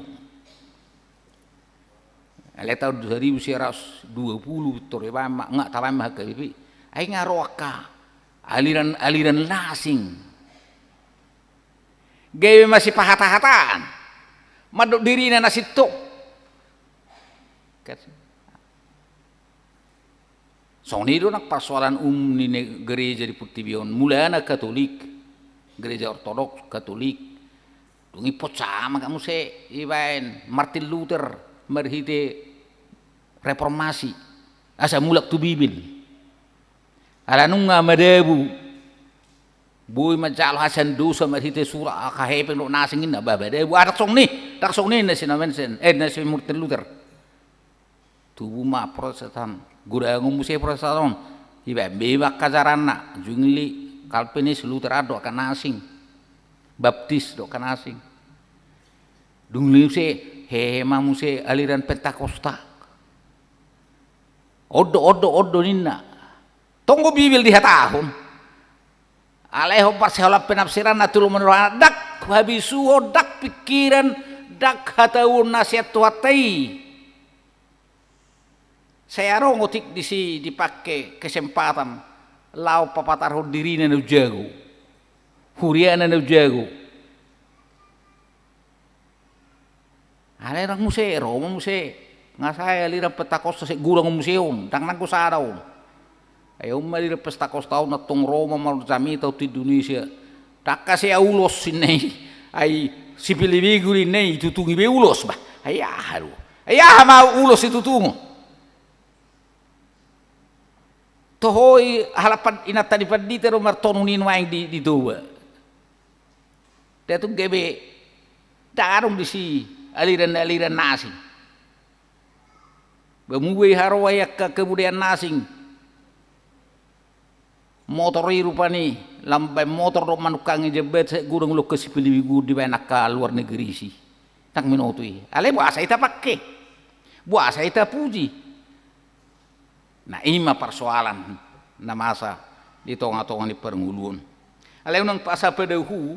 Alai taon saribu sia ratus dua pulu pintor dibaen ma, nga tabaen ma H K B P. Ai nga ro angka aliran-aliran na asing. Gabe masipahata-hataan. Mandok dirina na sintong. Songon i do nang parsoalan umum ni ne-, gereja di portibi on. Mulana Katolik, gereja Ortodoks, Katolik. Dung i pos sama ka muse ibaen Martin Luther marhite reformasi. Asa mulak tu Bibel. Ala nunga madabu. Boi manjalo hasandosa marhite surat, angka hepeng dohot na asing inna, ba, ba, da, ba, ndang songon i, ndang songon i na si Nomensen, eh, na si Martin Luther. Tubu ma Protestan, godangon muse Protestan on. Iba, be ma angka jaranna, Zwingli, Calvinis, Luther, an do angka na asing. Baptis do angka na asing. Dung i muse, hehe ma muse aliran Pentakosta. On do, on do, on do ninna. Tong do Bibel dihatahon. Alai ho parsihaolan penafsiran na tu lomo ni rohana, ndang habisuhon, ndang pingkiran, ndang hatauon na sian Tuhanta i. Sai adong otik disi dipangke kesempatan laho papatarhon dirina na umjago. Huriana na umjago. Alai ndang muse, ro ma muse. Nga sae aliran Pentakosta sai godang muse on, ndang nanggo sada on. Ai on ma aliran Pentakosta on antong ro ma marjamita tu Indonesia. Ndang haseat ulos ninna i. Ai sipelebegu ninna i, itutungi be ulos bah. Ai aha do? Ai aha ma ulos itutungi? Toho i halak pan-, inanta ni pandita do martonu ni nuaeng di, di Toba. Dia tu gabe ndang adong disi aliran-aliran na asing. Ba muse i haroa i angka kebudayaan na asing. Motor i rupani, lam baen motor do manungkangi jambatan sai godang loka sipelebegu dibaen angka luar negeri isi. Ndang minoto i. Alai boasa i tapangke? Boasa i tapuji? Nah, i ma parsoalan na masa di tonga-tonga ni parngoluon. Alai unang asa padahu,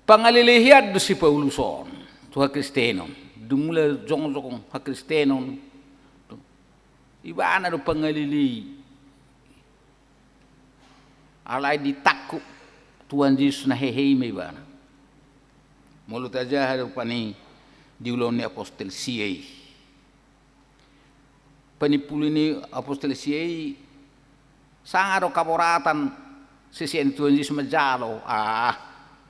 pangalelean do si Paulus on tu hakristenon. Dung mula jongjong hakristenon, ibana do pangalelei. Alai ditangkup Tuhan Jesus na hehe i ma ibana. Molo tajaha do rupani di Ulaon ni Apostel sia i. Panimpuli ni Apostel sia i, sanga do kaboratan sisean ni Tuhan Jesus manjalo, ah,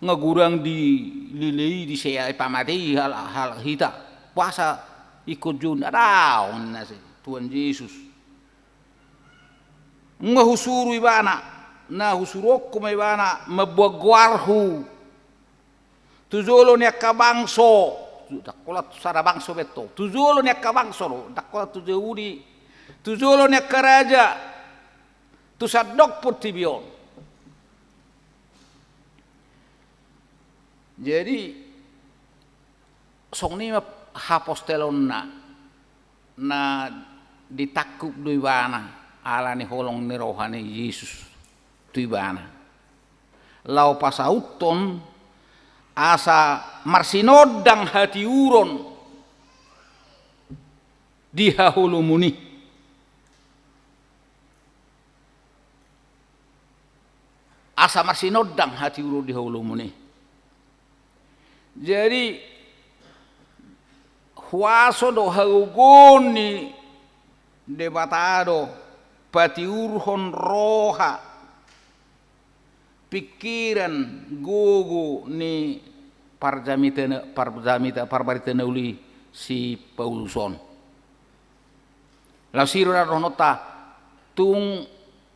nga godang dilelei, disea, dipamatei hal-, halak hita. Boasa ingkon jou on, ndang dao ninna si Tuhan Jesus. Nga husuru ibana, na husuruonku ma ibana mamboan goarhu tu jolo ni angka bangso, ndang holan tu sada bangso be tong, tu jolo ni angka bangso do, ndang holan tu Jahudi, tu jolo ni angka raja, tu sandok portibi on. Jadi, songon i ma hapostelonna, na ditangkup do ibana ala ni holong ni roha ni Jesus tu ibana. Laho pasauthon asa marsinondang hatiuron di haholomon i. Asa marsinondang hatiuron di haholomon i. Jadi, huaso dohot hagogoon ni Debata do patiurhon roha, pingkiran, gogo ni parjamita, parjamita, parbarita na uli si Paulus on. Laos i do na dohononta, tung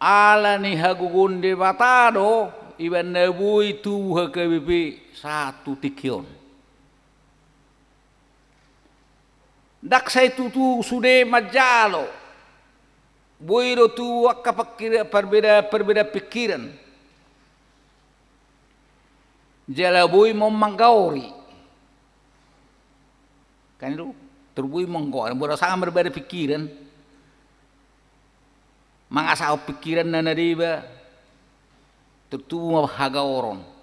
ala ni hagogoon Debata do ibana boi tubu H K B P sahat tu tingki on. Ndang sai tutu sude manjalo. Boi do tubu angka pingkir-, parbeda-, parbedaan pingkiran. Jala boi ma on manggaori. Kan i do, tor boi manggaori, molo sanga marbeda pingkiran. Mangasahon pingkiranna na deba, tor tubu ma hagaoron.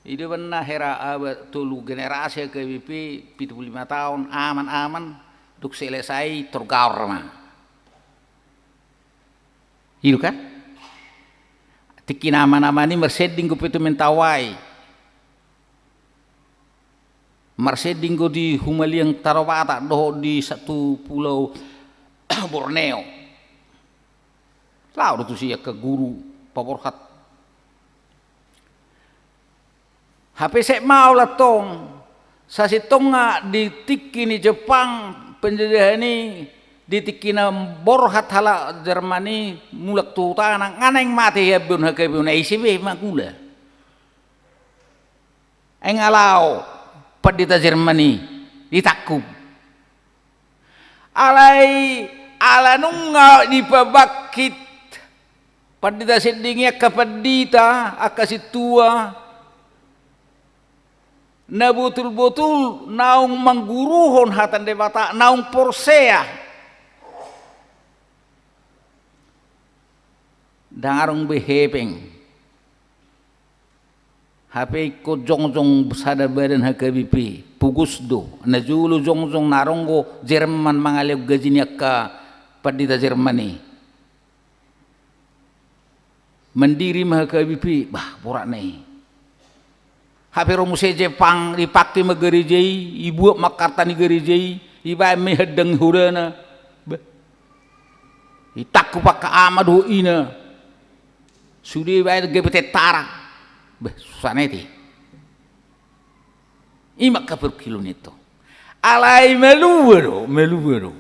I do umbahen na hera abad tolu generasi H K B P, pitu pulu lima taon, aman-aman, dung selesai, tor gaor ma. I do kan? Tingki na aman-aman i marsending do pe tu Mentawai. Marsending do di Humaliang Taro Batak dohot di satu pulau Borneo. Laho do tusi angka guru paborhat. Hape sek maol antong, sasintongna di tingki ni Jepang penjajahan i, di tingki na borhat halak Jerman i mulak tu hutana, nga naeng mate hian be on hagabeon, ai ise be mangula. Ai nga laho pandita Jerman i ditangkup. Alai ala nunga dipabangkit pandita sending i, angka pandita, angka sintua na botul-botul naung mangguruhon hata ni Debata, naung porsea, ndang adong be hepeng. Hape ingkon jongjong sada badan H K B P, pogos do. Na jolo jongjong na adong do Jerman mangalehon gaji ni angka pandita Jerman i. Mandiri ma H K B P, bah, borat na i. Hape ro muse Jepang, dipangke ma gareja i, dibuat ma angka arta ni gareja i, dibaen ma i handang ni horana. Bah. Ditangkup angka ama dohot ina. Sude baen gabe tentara. Bah, susah na i te. I ma angka parungkilon i antong. Alai malua do, malua do.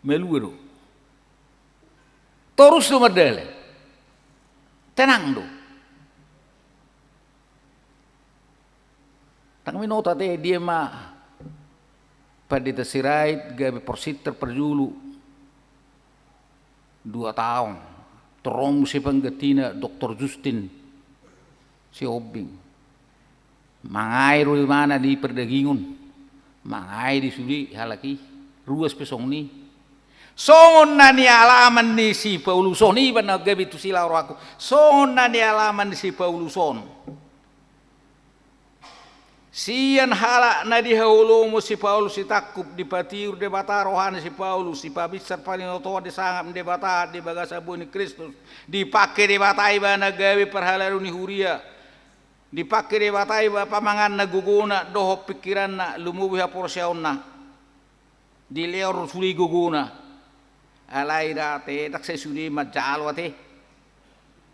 Malua do. Torus do mardalan. Tenang do. Ndang binoto ate, dia ma Pandita Sirait gabe porsinter parjolo dua taon. Tor ro muse panggantina Doktor Justin Sihombing. Mangae do imana di pardagingon, mangae di sude halak i, ruas pe songon i. Songon na nialaman ni si Paulus on, iba na gabe tusi laho rohangku, songon na nialaman ni si Paulus on. Sian halak na dihaholomhon si Paulus ditangkup, dipatiur Debata rohana si Paulus, dipabinsar paninotoan di sangap ni Debata di bagasan bue ni Kristus, dipangke Debata ibana gabe parhalado ni huria. Dipangke Debata iba pamanganna, gogona dohot pingkiranna, lumobi haporseaonna. Dilehon sude gogona. Alai ndang ate, ndang sai sude manjalo ate.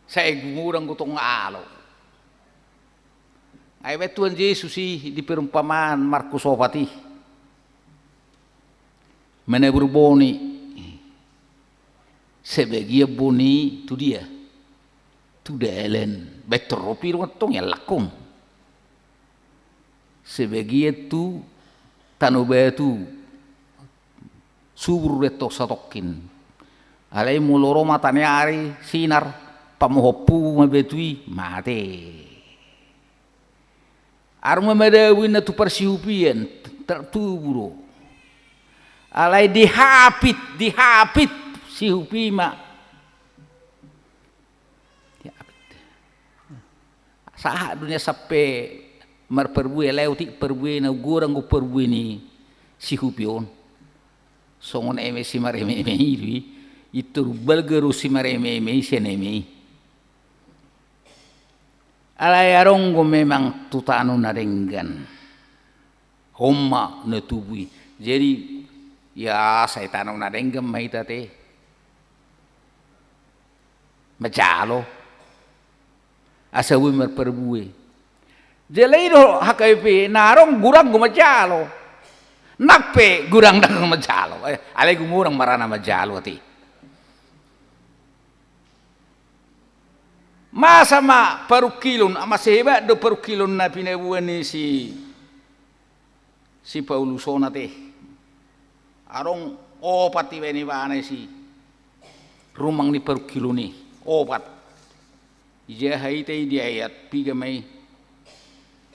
Sai gumodang do tong alo. Ai baen Tuhan Jesus i di perumpamaan Markus opat i. Manabur boni. Sebagian boni tu dia? Tu dalan. Baen tor ro pir ma antong iallangkon. Sebagian tu tano batu. Subur do antong satongkin. Alai molo ro mata ni ari, sinar, pamohon pubu ma batu i, mate. Adong ma madabu inna tu parsihupian, tartubu do. Alai dihapit, dihapit sihupi ma. Dihapit. Sahat do nian sampe marparbue, alai otik parbue na godang do parbue ni sihupi on. Songon eme simareme-eme i do i, i tor balga do simareme-eme i sian eme i. Alai adong do memang tu tano na denggan. On ma na tubu i. Jadi, ya, sai tano na denggan ma hita ate. Manjalo. Asa boi marparbue. Jala i do H K B P, na adong godang do manjalo. Nang pe godang ndang manjalo. Eh, alai gumodang marana manjalo ate. Masa ma parungkilon, masa hebat do parungkilon na pinaboa ni si, si Paulus on ate. Adong opat ibaen ibana i si rumang ni parungkilon i, opat. Ija hita i di ayat piga ma i?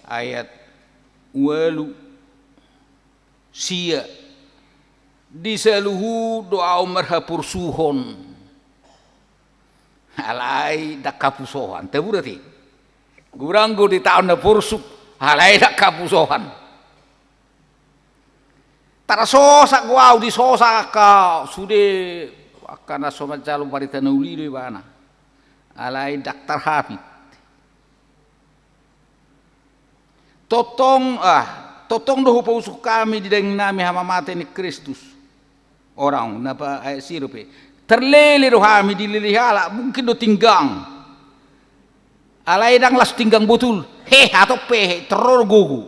Ayat ualu. Sia, di saluhut do ahu marhaporsuhon. Alai ndang hapusoan, taburat i. Godang do di taon na porsuk, alai ndang hapusoan. Tarsosak do ahu, disosak angka sude, angka na so manjalo barita na uli do ibana. Alai ndang tarhapit. Tongtong, ah, tongtong do hupausung hami di daging nami hamamate ni Kristus. Orang, napa, ayat siro pe. Terlele do hami, dilele halak, mungkin do tinggang. Alai ndang las tinggang botul. He, hatop pe, he, teror gogo.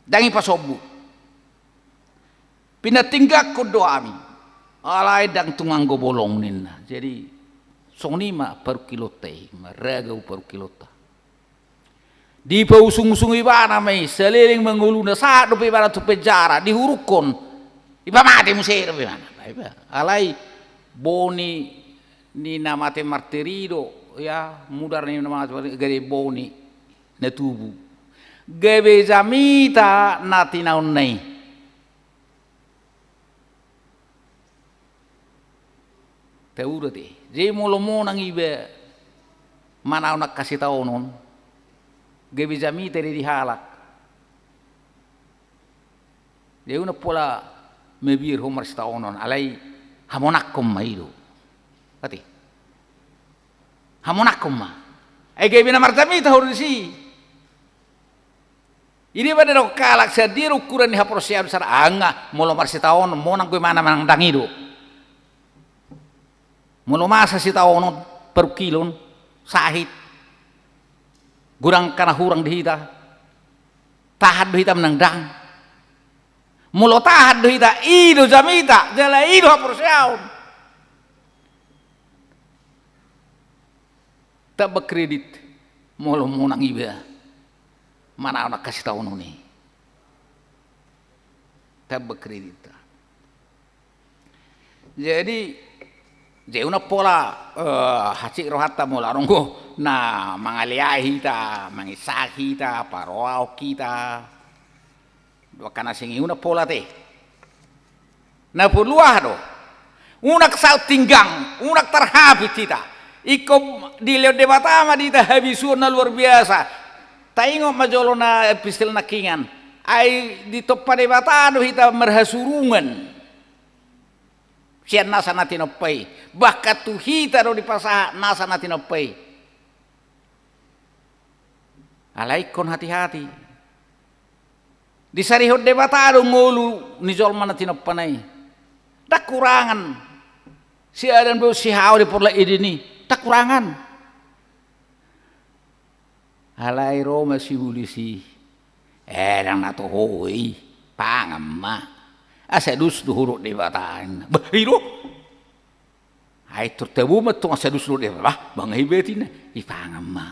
Ndang i pasombu. Pinantinggangkon do hami. Alai ndang tung anggo bolong ninna. Jadi, songon i ma parungkilonta i, marragam parungkilonta. Dipausung-usung ibana ma i, saleleng ma ngoluna, sahat dope ibana tu penjara, dihurukkon. Ipamate muse dope ibana. Alai boni ni na mate martiri do, ya, mudar ni na mate martiri, gabe boni na tubu. Gabe jamita na tinaonna i. Tauda te. Jadi molo monang iba manaon angka sitaonon, gabe jamita i di halak. Jadi unang pola mabiar ho marsitaonon, alai hamonangkon ma i do. Ate. Hamonangkon ma. Ai gabe na marjamita ho disi. I do ma didok halak, sian dia do ukuran ni haporseaon sada, anga molo marsitaonon, monang do ibana manang ndang i do. Molo masa sitaonon, parungkilon, sahit, godang angka na hurang di hita, tahan do hita manang ndang. Molo tahan do hita, i do jamita, jala i do haporseaon. Tamba kredit, molo monang iba manaon angka sitaonon i. Tamba kredit. Jadi, jadi unang pola, eh, hansit rohanta molo adong do na mangaleai hita, manginsahit hita, paroaon hita. Dua angka na sing i unang pola te. Na porlu aha do? Unang saut tinggang, unang tarhapit hita. Ingkon dilehon Debata ma di hita habisuhon na luar biasa. Taingot ma jolo na epistel nangkiningan. Ai ditompa Debata do hita marhasurungan sian nasa na tinompa i. Bahkan tu hita do dipasahat nasa na tinompa i. Alai ingkon hati-hati. Disarihon Debata do ngolu ni jolma na tinompana i. Ndang hurangan si Adam dohot si Hawa di porlak Eden i. Ndang hurangan. Alai ro ma sibolis i. Eh, ndang na toho i. Pangan ma. Asa dos do ho dohot Debata. Bah, i do. Ai tor tabo ma tong asa dos do dia, bah, bang iba tina, ipangan ma.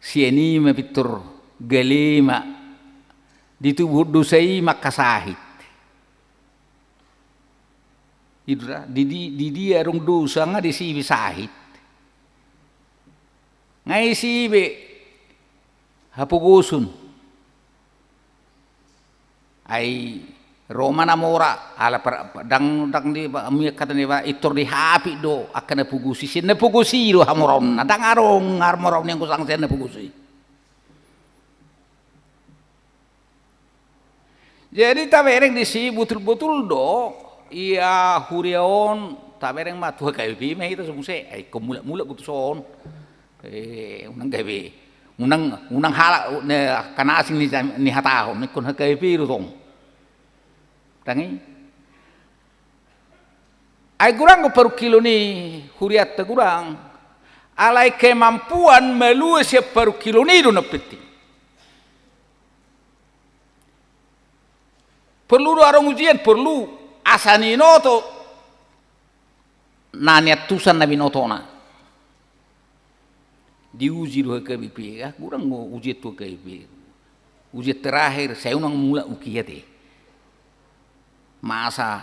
Sian i ma pintor gale ma. Ditubuhon dosa i ma angka sahit. I do da, di, di, di dia adong dosa nga disi be sahit. Nga isi be hapogoson. Ai ro ma na mora, ala par-, ndang, ndang di ba-, miak kata ni ba, intor dihapit do angka na pogos i, sian na pogos i do hamoraonna, ndang adong hamoraon i anggo ndang sian na pogos i. Jadi tabereng disi botul-botul do, ia huria on, tabereng ma tu H K B P ma hita so muse, ai ingkon mulak-mulak do tuson. Eh, unang gabe. Unang, unang halak, ne, angka na asing ni, nihatahon, ingkon H K B P do tong. Tangi. Ai godang do parungkilon i hurianta godang. Alai kemampuan malua sian parungkilon i do na penting. Porlu do adong ujian, porlu. Asa ninoto na niantusan na binotona. Diuji do H K B P, ah, godang do ujian tu H K B P. Ujian terakhir, sai unang mulak ukiat i. Masa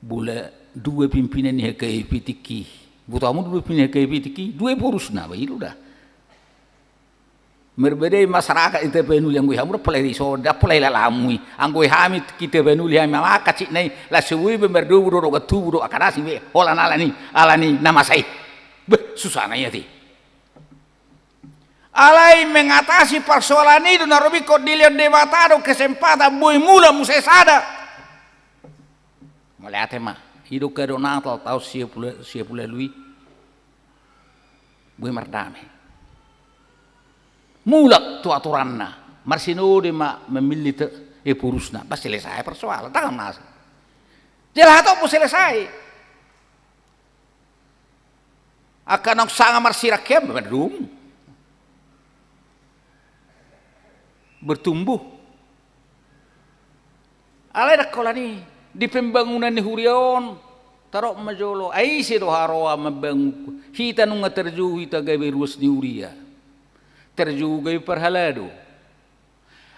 bola dua pimpinan ni H K B P tingki. Boto hamu dua pimpinan H K B P tingki, dua borusna, bah, i do da. Marbadai masyarakat di Tapanuli, anggo i hamu do pola i so, da pola i lalamu i. Anggo i hami di Tapanuli hami mamakan sitna i, laos so boi be mardomu do dogan tubu do angka na asing be, holan alani, alani na masa i. Beh, susahna i ate. Alai mengatasi persoalan i do na ro be ingkon dilehon Debata do kesempatan boi mulak muse sada. Mauliate ma. I do kado Natal taon sia pulu, sia pulu ualu i. Boi mardame. Mulak tu aturanna. Marsinode ma mamillit Ephorusna. Ba selesai persoalan. Tangan nasa. Jala hatop selesai. Angka naung sanga marsirangkean mandung. Bertumbuh. Alai ndang holan i, di pembangunan ni huria on, tadok ma jolo, ai ise do haroa mambangun, hita nunga tarjou hita gabe ruas ni huria. Tarjou gabe parhalado.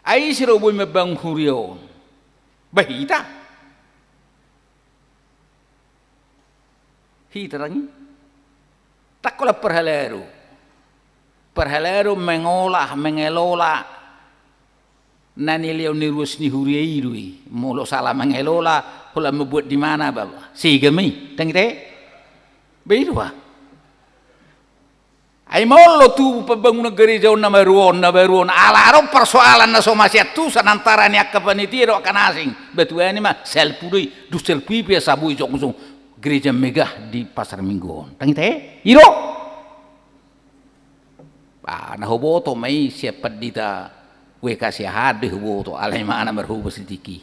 Ai ise do boi mambangun huria on. Ba hita. Hita tangi. Ndang holan parhalado. Parhalado mengolah, mengelola na nilehon ni ruas ni huria i do i. Molo sala mengelola, holan mambuat di mana ba. Sega ma i, tangi te. Ba i do ba. Ai molo tu pembangunan gereja on na baru on, na baru on. Ala adong persoalan na so masiantusan antara ni angka panitia dohot angka na asing. Ba tuani ma, salpu do i, dung salpu i pe asa boi jongjong gereja megah di Pasar Minggu on. Tangi te, i do. Ba, na huboto ma i sian pandita W K Siahaan do i huboto, alai ma na marhobas di tingki.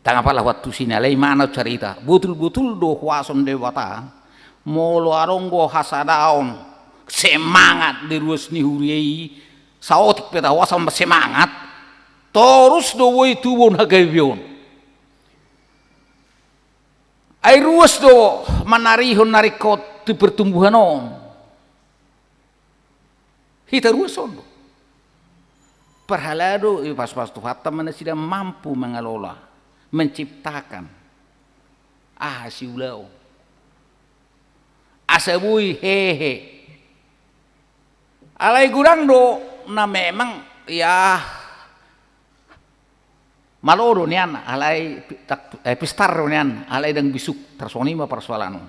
Ndang apala huantusi na, alai ma na carita. Botul-botul do huaso ni Debata. Molo adong do hasadaon, semangat di ruas ni huria i, saotik pe tahuasa ma semangat, torus do boi tubu hagabeon. Ai ruas do manarihon na ringkot tu pertumbuhan on. Hita ruas on do. Parhalado, i pasu-pasu Tuhanta ma nasida mampu mengelola, menciptakan. Aha siulaon. Asa boi hehe. Alai godang do na memang, ya, malo do nian, alai pi-, tak-, eh, pistar do nian, alai ndang bisuk, tarsongon i ma parsoalan on.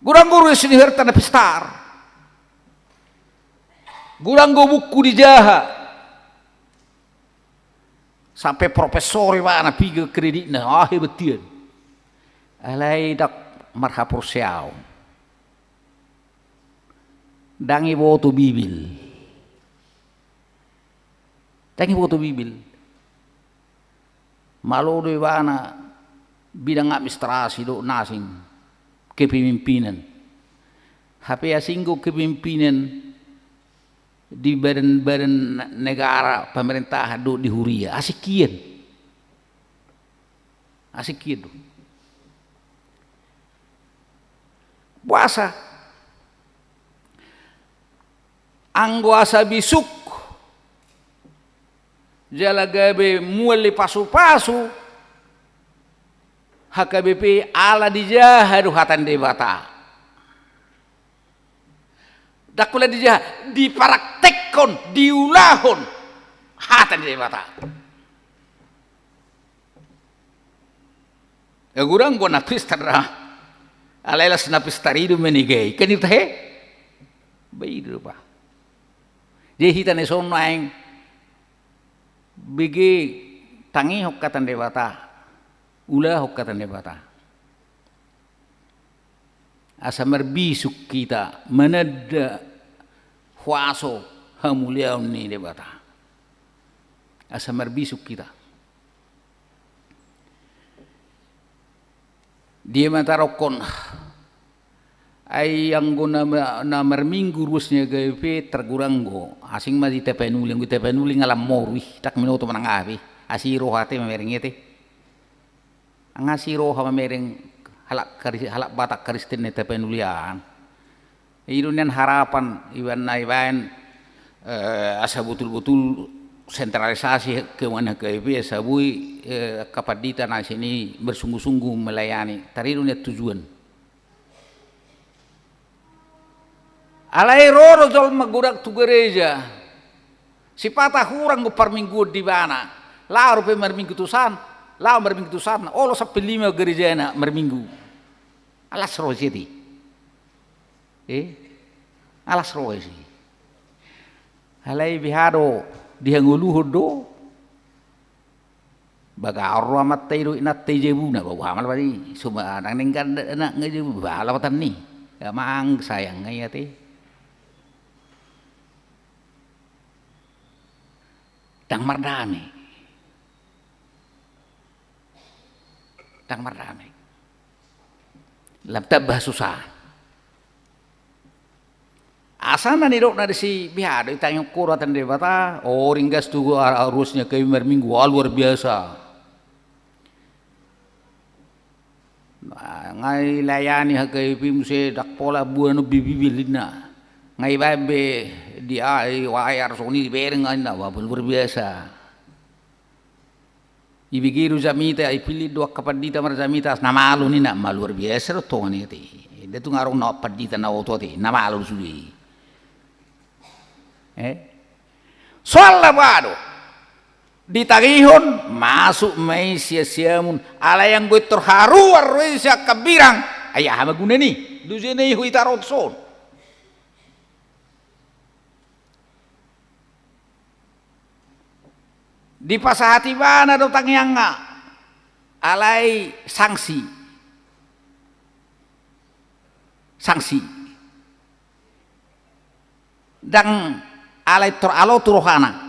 Godang do ruas ni huria na pistar. Godang do buku dijaha. Sampe profesor ibana, piga kreditna, ah, hebat hian. Alai ndang marhaporseaon. Ndang iboto Bibel. Ndang iboto Bibel. Malo do ibana bidang administrasi dohot na asing, kepemimpinan. Hape asing do kepemimpinan di badan-badan negara, pemerintahan dohot di huria. Asing hian. Asing hian do. Boasa? Anggo asa bisuk jala gabe mual ni pasu-pasu, H K B P ala dijaha do hata ni Debata. Ndang pola dijaha, dipraktekkon, diulahon hata ni Debata. Ya, godang do na pistar da. Alai las na pistar i do menegai. Kan i do tahe? Ba i do ba. Jadi hita na dison naeng bege tangihon hata ni Debata. Ulahon hata ni Debata. Asa marbisuk hita mananda huaso hamuliaon ni Debata. Asa marbisuk hita. Dia ma tadokkon, ai anggo na, na marminggu ruas ni H K B P targodang do. Asing ma di Tapanuli, anggo di Tapanuli nga lam moru i, ndang binoto manang aha be. Asi roha te mamereng i ate. Nga asi roha mamereng halak Kari-, halak Batak Kristen na di Tapanuli an. I do nian harapan ibaen na ibaen, eh, asa botul-botul sentralisasi keuangan H K B P asa boi, eh, angka pandita na sian i bersungguh-sungguh melayani. Tar i do nian tujuan. Alai ro do jolma godang tu gereja. Sipata hurang do parmingguon di ibana. Laho dope marminggu tu san, laho marminggu tu san, olo sampe lima gerejana marminggu. Alas ro ise i. Eh? Alas ro ise i. Alai beha do dihangoluhon do. Bagahon roha ma ta i do inanta i jabuna, ba boha ma lapatanni, so ba nang denggan anak nga jabu, ba lapatanni. Amang sayang nga i ate. Ndang mardame. Ndang mardame. Lam tambah susah. Asa na nidokna disi, beha do itangihon ho do hata ni Debata. O, ringgas tu ruas ni angka i marminggu, wah, luar biasa. Nga ilayani H K I P muse ndang pola buan on bibil inna. Nga ibaen be di ai wayar songon i dibereng nga inna, wah, luar biasa. Ibege do jamita, ipillit do angka pandita marjamita, na malo ninna, ma luar biasa do tongon i ate. Nda tung adong na pandita na oto ate, na malo do sude i. Eh? Soalna boha do? Ditangihon, masuk ma i sian siamun, alai anggo pintor haruar do i sian hambirang, ai aha ma guna ni? Dujena i ho ita ro tu son. Dipasahat ibana do tangiangna, alai sanksi. Sanksi. Ndang alai tor alo tu rohana.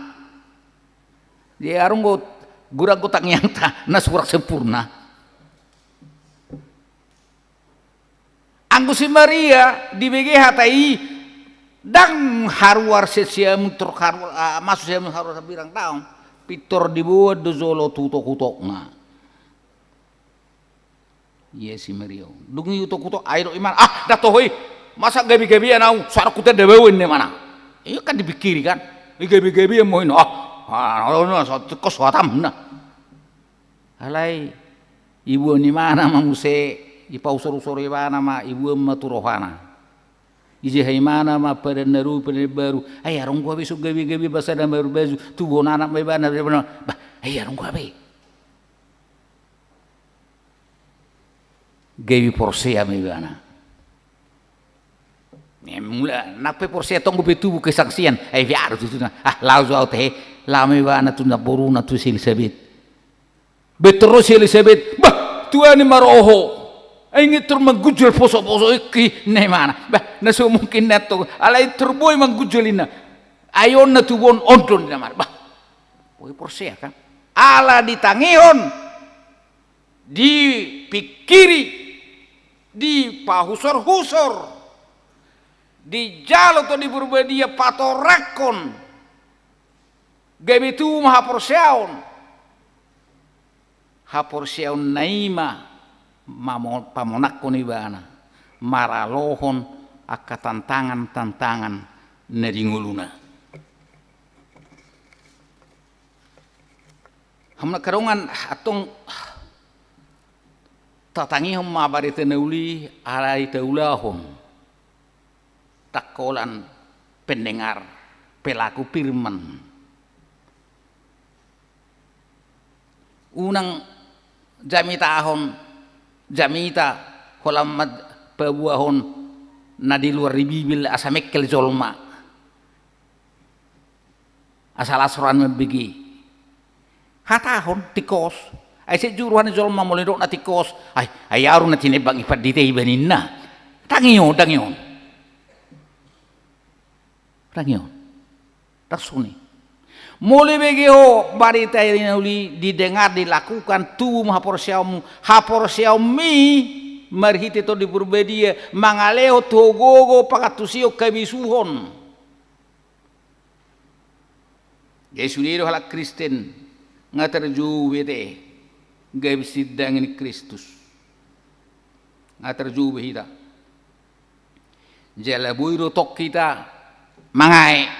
Jadi adong do, godang do tangiangta na surak sempurna. Anggo si Maria dibege hata i, ndang haruar sian siamun tor haruar, ah, masuk siamun haruar hambirang, daong. Pintor diboan do jolo tu utokutokna. Ia si Maria on. Dung i utokutok, ai dok imana, ah, nda toho i. Masa gabegabean au, so adong hutanda baoa inna imana. Ia kan dipikiri kan. I gabegabean ma ho inna. Ah, ah, so tingkos hatam inna. Alai iboan imana ma muse, ipausor-usor ibana ma, iboan ma tu rohana. Ijaha imana ma padan na ro, padan na baru. Ai adong do hape so gabegabe basa na marbaju, tubuhon anak ma ibana, bah, ai adong do hape. Gabe porsea ma ibana. Mula nang pe porsea tong dope tubu kesaksian, ai pe adong tutu na. Ah, laho jo au tahe, laho ma ibana tu namboruna tu si Elisabet. Pintor ro si Elisabet, bah, tuani ma roha ho. Ai nga pintor manggunjal poso-poso i, inna imana. Bah, na so mungkin na tong, alai pintor boi manggunjal inna. Ai on na tubuhon on do inna imana. Bah, boi porsea kan. Ala ditangihon, dipikiri, dipahusor-husor, dijalo Tondi Porbadia patorangkon, gabe tubu ma haporseaon. Haporseaonna i ma mamo-, pamonangkon ibana maralohon angka tantangan-tantangan na di ngoluna. Hamu na angka dongan, antong tatangihon ma barita na uli, alai taulahon, ndang holan pendengar, pelaku firman. Unang jamitahon jamita, holan ma paboahon na di luar ni Bibel asa mengkel jolma. Asa las rohana mambege. Hatahon tingkos. Ai sejuk roha ni jolma molo didok na tingkos. Ai, ai aru na tinembang i pandita i ba ninna. Tangi on, tangi on. Tangi on. Ndang songon i. Molo ibege ho barita na uli, didengar, dilakukan, tubu ma haporseaonmu. Haporseaonmi marhite Tondi Porbadia mangalehon tu ho gogo, pangantusion, habisuhon. Jadi sude do halak Kristen nga tarjou be ate gabe sidangi ni Kristus. Nga tarjou be hita. Jala boi do tong hita mangae.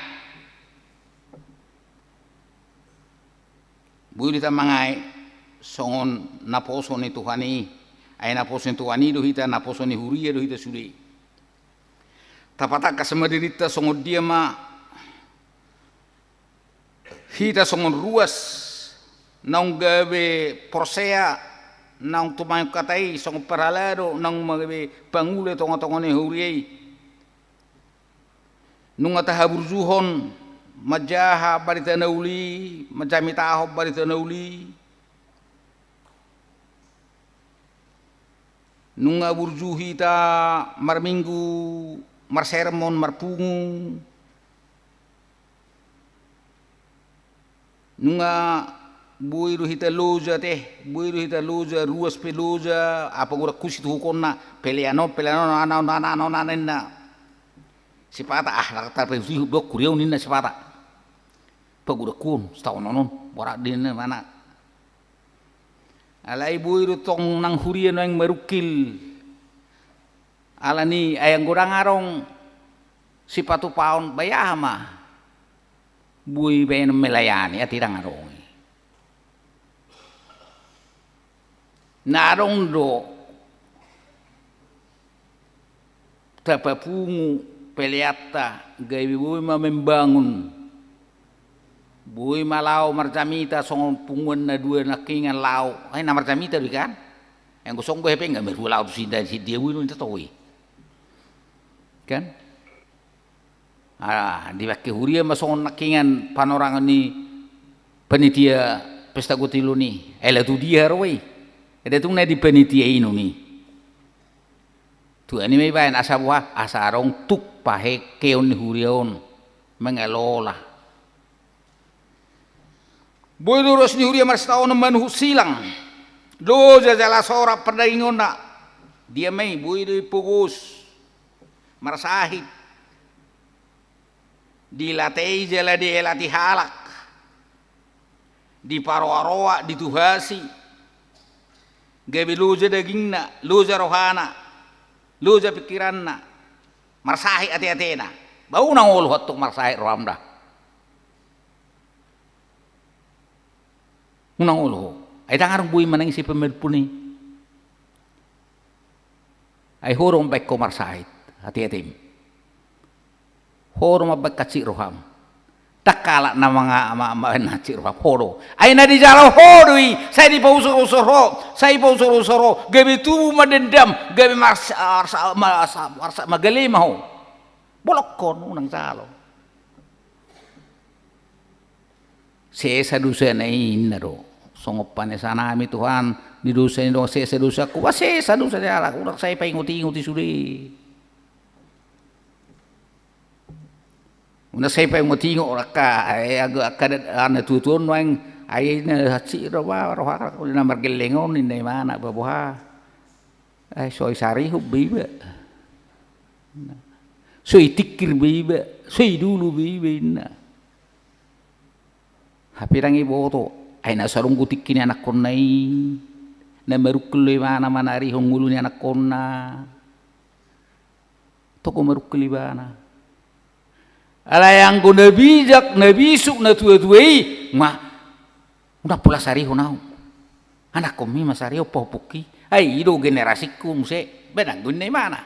Boi do hita mangae songon naposo ni Tuhan i. Ai naposo ni Tuhan i do hita, naposo ni huria do hita sude. Tapatangkas ma dirinta songon dia ma hita songon ruas naung gabe porsea, naung tumangihon hata i songon parhalado, naung gabe pangula tongatonga ni huria i. Nunga tahaburjuhon manjaha barita na uli, manjamitahon barita na uli. Nunga burju hita marminggu, marsermon, marpungu. Nunga boi do hita loja te, boi do hita loja, ruas pe loja, apa gura kusi tu hukonna, pelean on, pelean on, ana on, ana on, ana on, ninna. Sipata, ah, rata pe husi, husi, huria on ninna sipata. Pagudakkon, sitaonon on, borat di ninna mana. Alai boi do tong nang huria nuaeng marungkil. Alani ai anggo ndang adong sipatupaon, bai aha ma boi baenon melayani, ate, ndang adong i. Na adong do tapapungu peleanta, gabe boi ma membangun. Boi ma laho marjamita songon punguan na dua nangkiningan laho. Ai na marjamita do i kan? Ai anggo songon boi hape nga marhua laho tu sinda, sindia boi do ninta tau i. Kan? Ah, dipake huria ma songon nangkiningan panorangan ni panitia pesta gotilon i. Ai laho tu dia ro i? Ai da tung na di panitia i nuni. Tuani ma ibaen asa boha, asa adong tuk pahekeon ni huria on mangelola. Boi do ruas ni huria marsitaonon manuhuk silang. Loja jala sorat pardagingonna. Dia ma i, boi do i pogos. Marsahit. Dilatei jala dielati halak. Diparoaroa, dituhasi. Gabe loja dagingna, loja rohana, loja pingkiranna. Marsahit ateatena. Ba unang olo ho antong marsahit roham da. Unang olo ho. Ai ndang adong boi manang ise pamalupon i. Ai ho do mambaen ho marsahit ateatem. Ho do mambaen hansit roham. Ndang halak na manga-, ma-, ma-, hansit roham, ho do. Ai na dijalo ho do i, sai dipausurusur ho, sai dipausurusur ho, gabe tubu ma dendam, gabe marsa-, marsa-, marsa-, marsa-, magale ma ho. Bolongkon, unang jalo. Sesa dosana i, ninna do. Songon panesanami Tuhan, di dosa ni dongan sesa dosaku. Ba sesa dosa ni halak, unang sai paingotingot i sude. Unang sai paingotingot, angka, eh, angka, angka natuatua on nuaeng, ai na hansit do ba roha, na margelleng on, ninna imana, ba boha. Ai so i sarihon be iba. So i tingkir be iba, so i dulu be iba, ninna. Hape ndang iboto, ai na so adong do tingki ni anakkonna i, na marungkil do imana manarihon ngolu ni anakkonna. Toko marungkil ibana. Alai anggo na bijak, na bisuk, natuatua i, ma, unang pola sarihon ahu. Anakkonmi ma sarihon, pahompungki. Ai i do generasingku muse, ba ndang do ninna imana.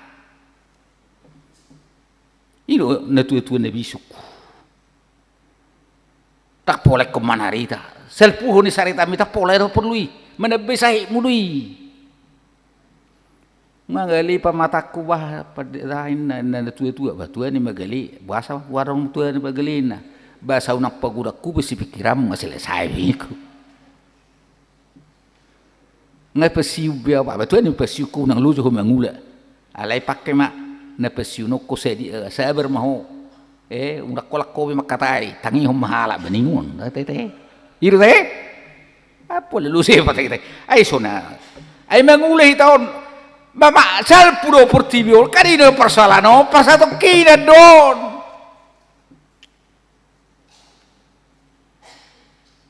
I do natuatua na bisuk. Ndang pola ingkon manarita. Salpuhon i saritami, ndang pola i do porlu i. Manambai sahitmu do i. Magale pamatangku bah, padain na, na, natuatua, bah, tuani magale. Boasa, boha adong tuani magale, ninna. Ba asa unang pagodangku be sipingkiranmu, nga selesai be ingkon. Nga pensiun be ahu, ba tuani pensiunku, unang loja ho mangula. Alai pangke ma na pensiun on, ho sadia, eh, sabar ma ho. Eh, unang holan ho be mangkatai, tangihon ma halak, ba ninna on. Te, te, te. I do te? Apa le lu sepa te, te. Ai so na. Ai mangula hita on. Ba, ma, salpu do portibi on, kan i do persoalan on, parsatongkinan do on.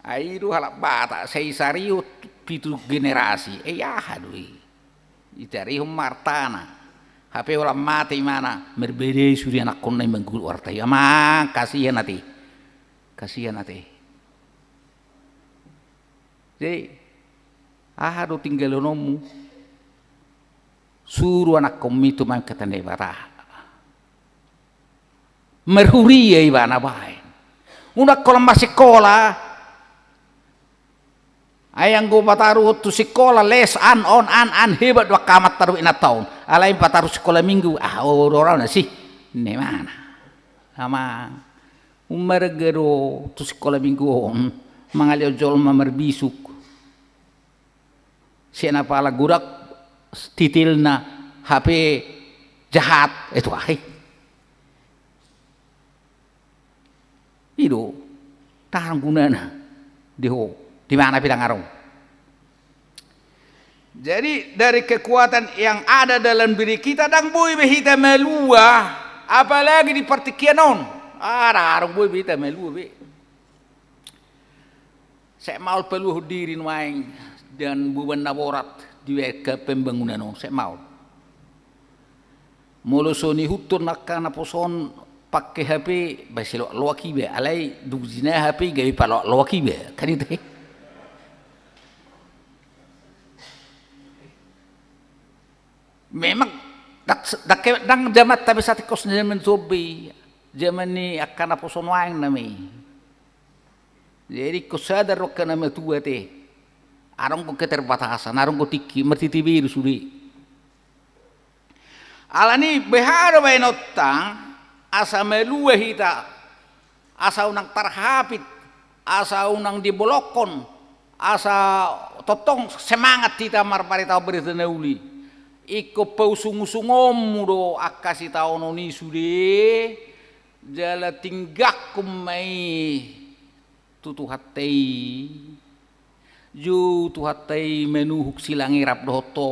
Ai i do halak Batak, sai sarihon pitu generasi, eh, aha do i? Itarihon ma artana. Hape holan mate imana, marbadai sude anakkonna i manggulu arta i. Amang, kasihan ate. Kasihan ate. Jadi, aha do tinggalononmu? Suru anakkonmi tumangkatan Debata. Marhuria ibana baen. Unang holan masikola. Ai anggo pataruhon tu sikola, les an, on an, an, hebat do angka amanta dohot inanta on. Alai pataruhon sikola minggu, ah, olo do ahu na si. Ninna imana. Amang, ummarga do tu sikola minggu on mangalehon jolma marbisuk. Sian apala godang titilna, hape jahat, eh, tu aha i? I do, ndang adong gunana di ho, di mana pe ndang adong. Jadi, dari kekuatan yang ada dalam diri kita, ndang boi be hita malua, apalagi di partingkian on. Ah, ndang adong boi be hita malua be. Sai maol paluahon diri nuaeng dengan beban na borat di angka pembangunan on, sai maol. Molo so nihuthon angka naposo on pake H P, ba sai loak-loak iba, alai dung jinaha H P gabe paloak-loak iba, kan itu. Memang ndang, ndang, ndang jamanta be satingkos na jaman on be, jaman ni angka naposo nuaeng nama i. Jadi ingkon sadar do angka na matua ate, adong do keterbatasan, adong do tingki, martiti be do sude. Alani i, beha do baenonta asa malua hita, asa unang tarhapit, asa unang dibolokkon, asa tongtong semangat hita marbarita, barita na uli. Ingkon pausung-usungonmu do angka sitaonon i sude, jala tinggangkon ma i tu Tuhanta i. Jou Tuhanta i manuhuk silang i rap dohot ho.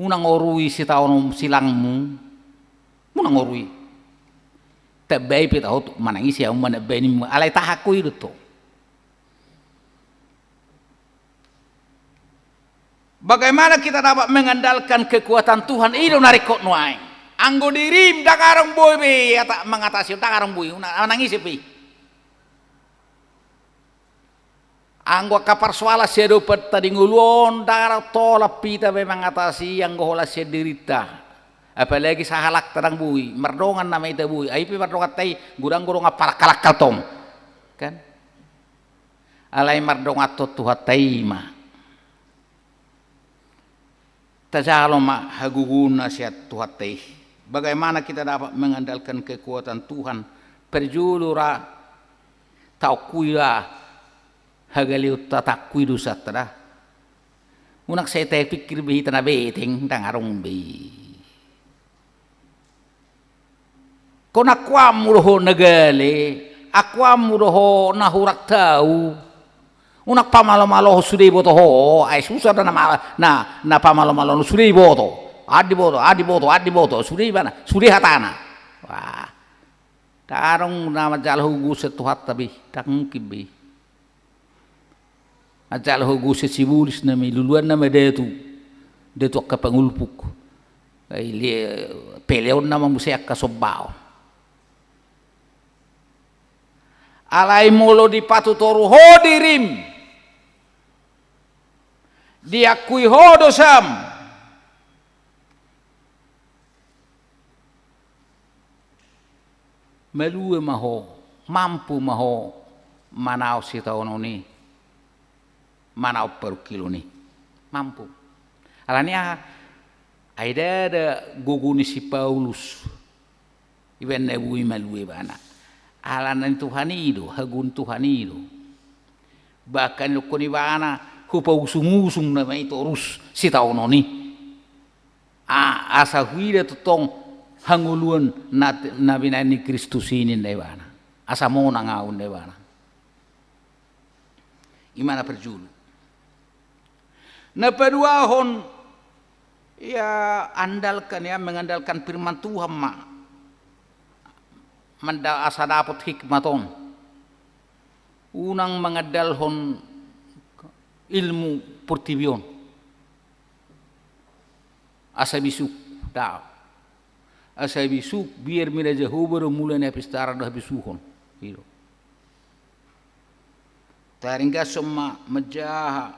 Unang orui sitaonon silangmu. Unang orui. Tambai pe taho tu manang ise ahu manambai nimmu, alai tahanku i do tong. Bagaimana kita dapat mengandalkan kekuatan Tuhan? I do na ringkot nuaeng. Anggo dirim ndang adong boi be, ia tak mangatasi, ndang adong boi, unang, manang ise pe. Anggo angka parsoalan siadopanta di ngolu on, ndang adong tolap hita be mangatasi, anggo holan sian dirinta. Apalagi sahalakta ndang boi, mardongan nama hita boi, ai pe mardonganta i, godang do dongan palakal-akal tong. Kan? Alai mardongan tu Tuhanta i ma. Tajalo ma hagogoonna sian Tuhanta i. Bagaimana kita dapat mengandalkan kekuatan Tuhan? Parjolo ra, taokkui da hagaleonta, taokkui dosanta da. Unang sai tapikir be hita na beteng, ndang adong be. Anggo akuanmu do ho na gale, akuanmu do ho na hurang tau, unang pamalo-malohon sude iboto ho, ai susah do na ma-, na, na pamalo-malohon sude iboto. Aha diboto, aha diboto, aha diboto, sude ibana, sude hatana. Wah. Ndang adong na manjalo hagogoon sian Tuhanta be, ndang mungkin be. Manjalo hagogoon sian sibolis nama i, luluanna ma datu, datu angka pangulpuk. Ai le-, peleonna ma muse angka sombaon. Alai molo dipatutoru ho dirim, diakui ho dosam, malua ma ho, mampu ma ho manaon sitaonon i, manaon parungkilon i. Mampu. Alani aha? Ai ndada gogo ni si Paulus, ibaen na boi malua ibana. Alana ni Tuhan i do, hagogoon Tuhan i do. Bahkan didokkon ibana, hupausung-usung nama i torus sitaonon i. A-, asa huida tongtong hangoluan na, na binaen ni Kristus i ninna ibana. Asa monang ahu ninna ibana. I ma na parjolo. Na paduahon, ia andalkan, ia mengandalkan firman Tuhan ma. Manda-, asa dapot hikmat on. Unang mangandalhon ilmu portibi on. Asa bisuk, da. Asa bisuk, biar mina Jahowa do mula ni hapistaran do habisuhon. I do. Taringgashon ma manjaha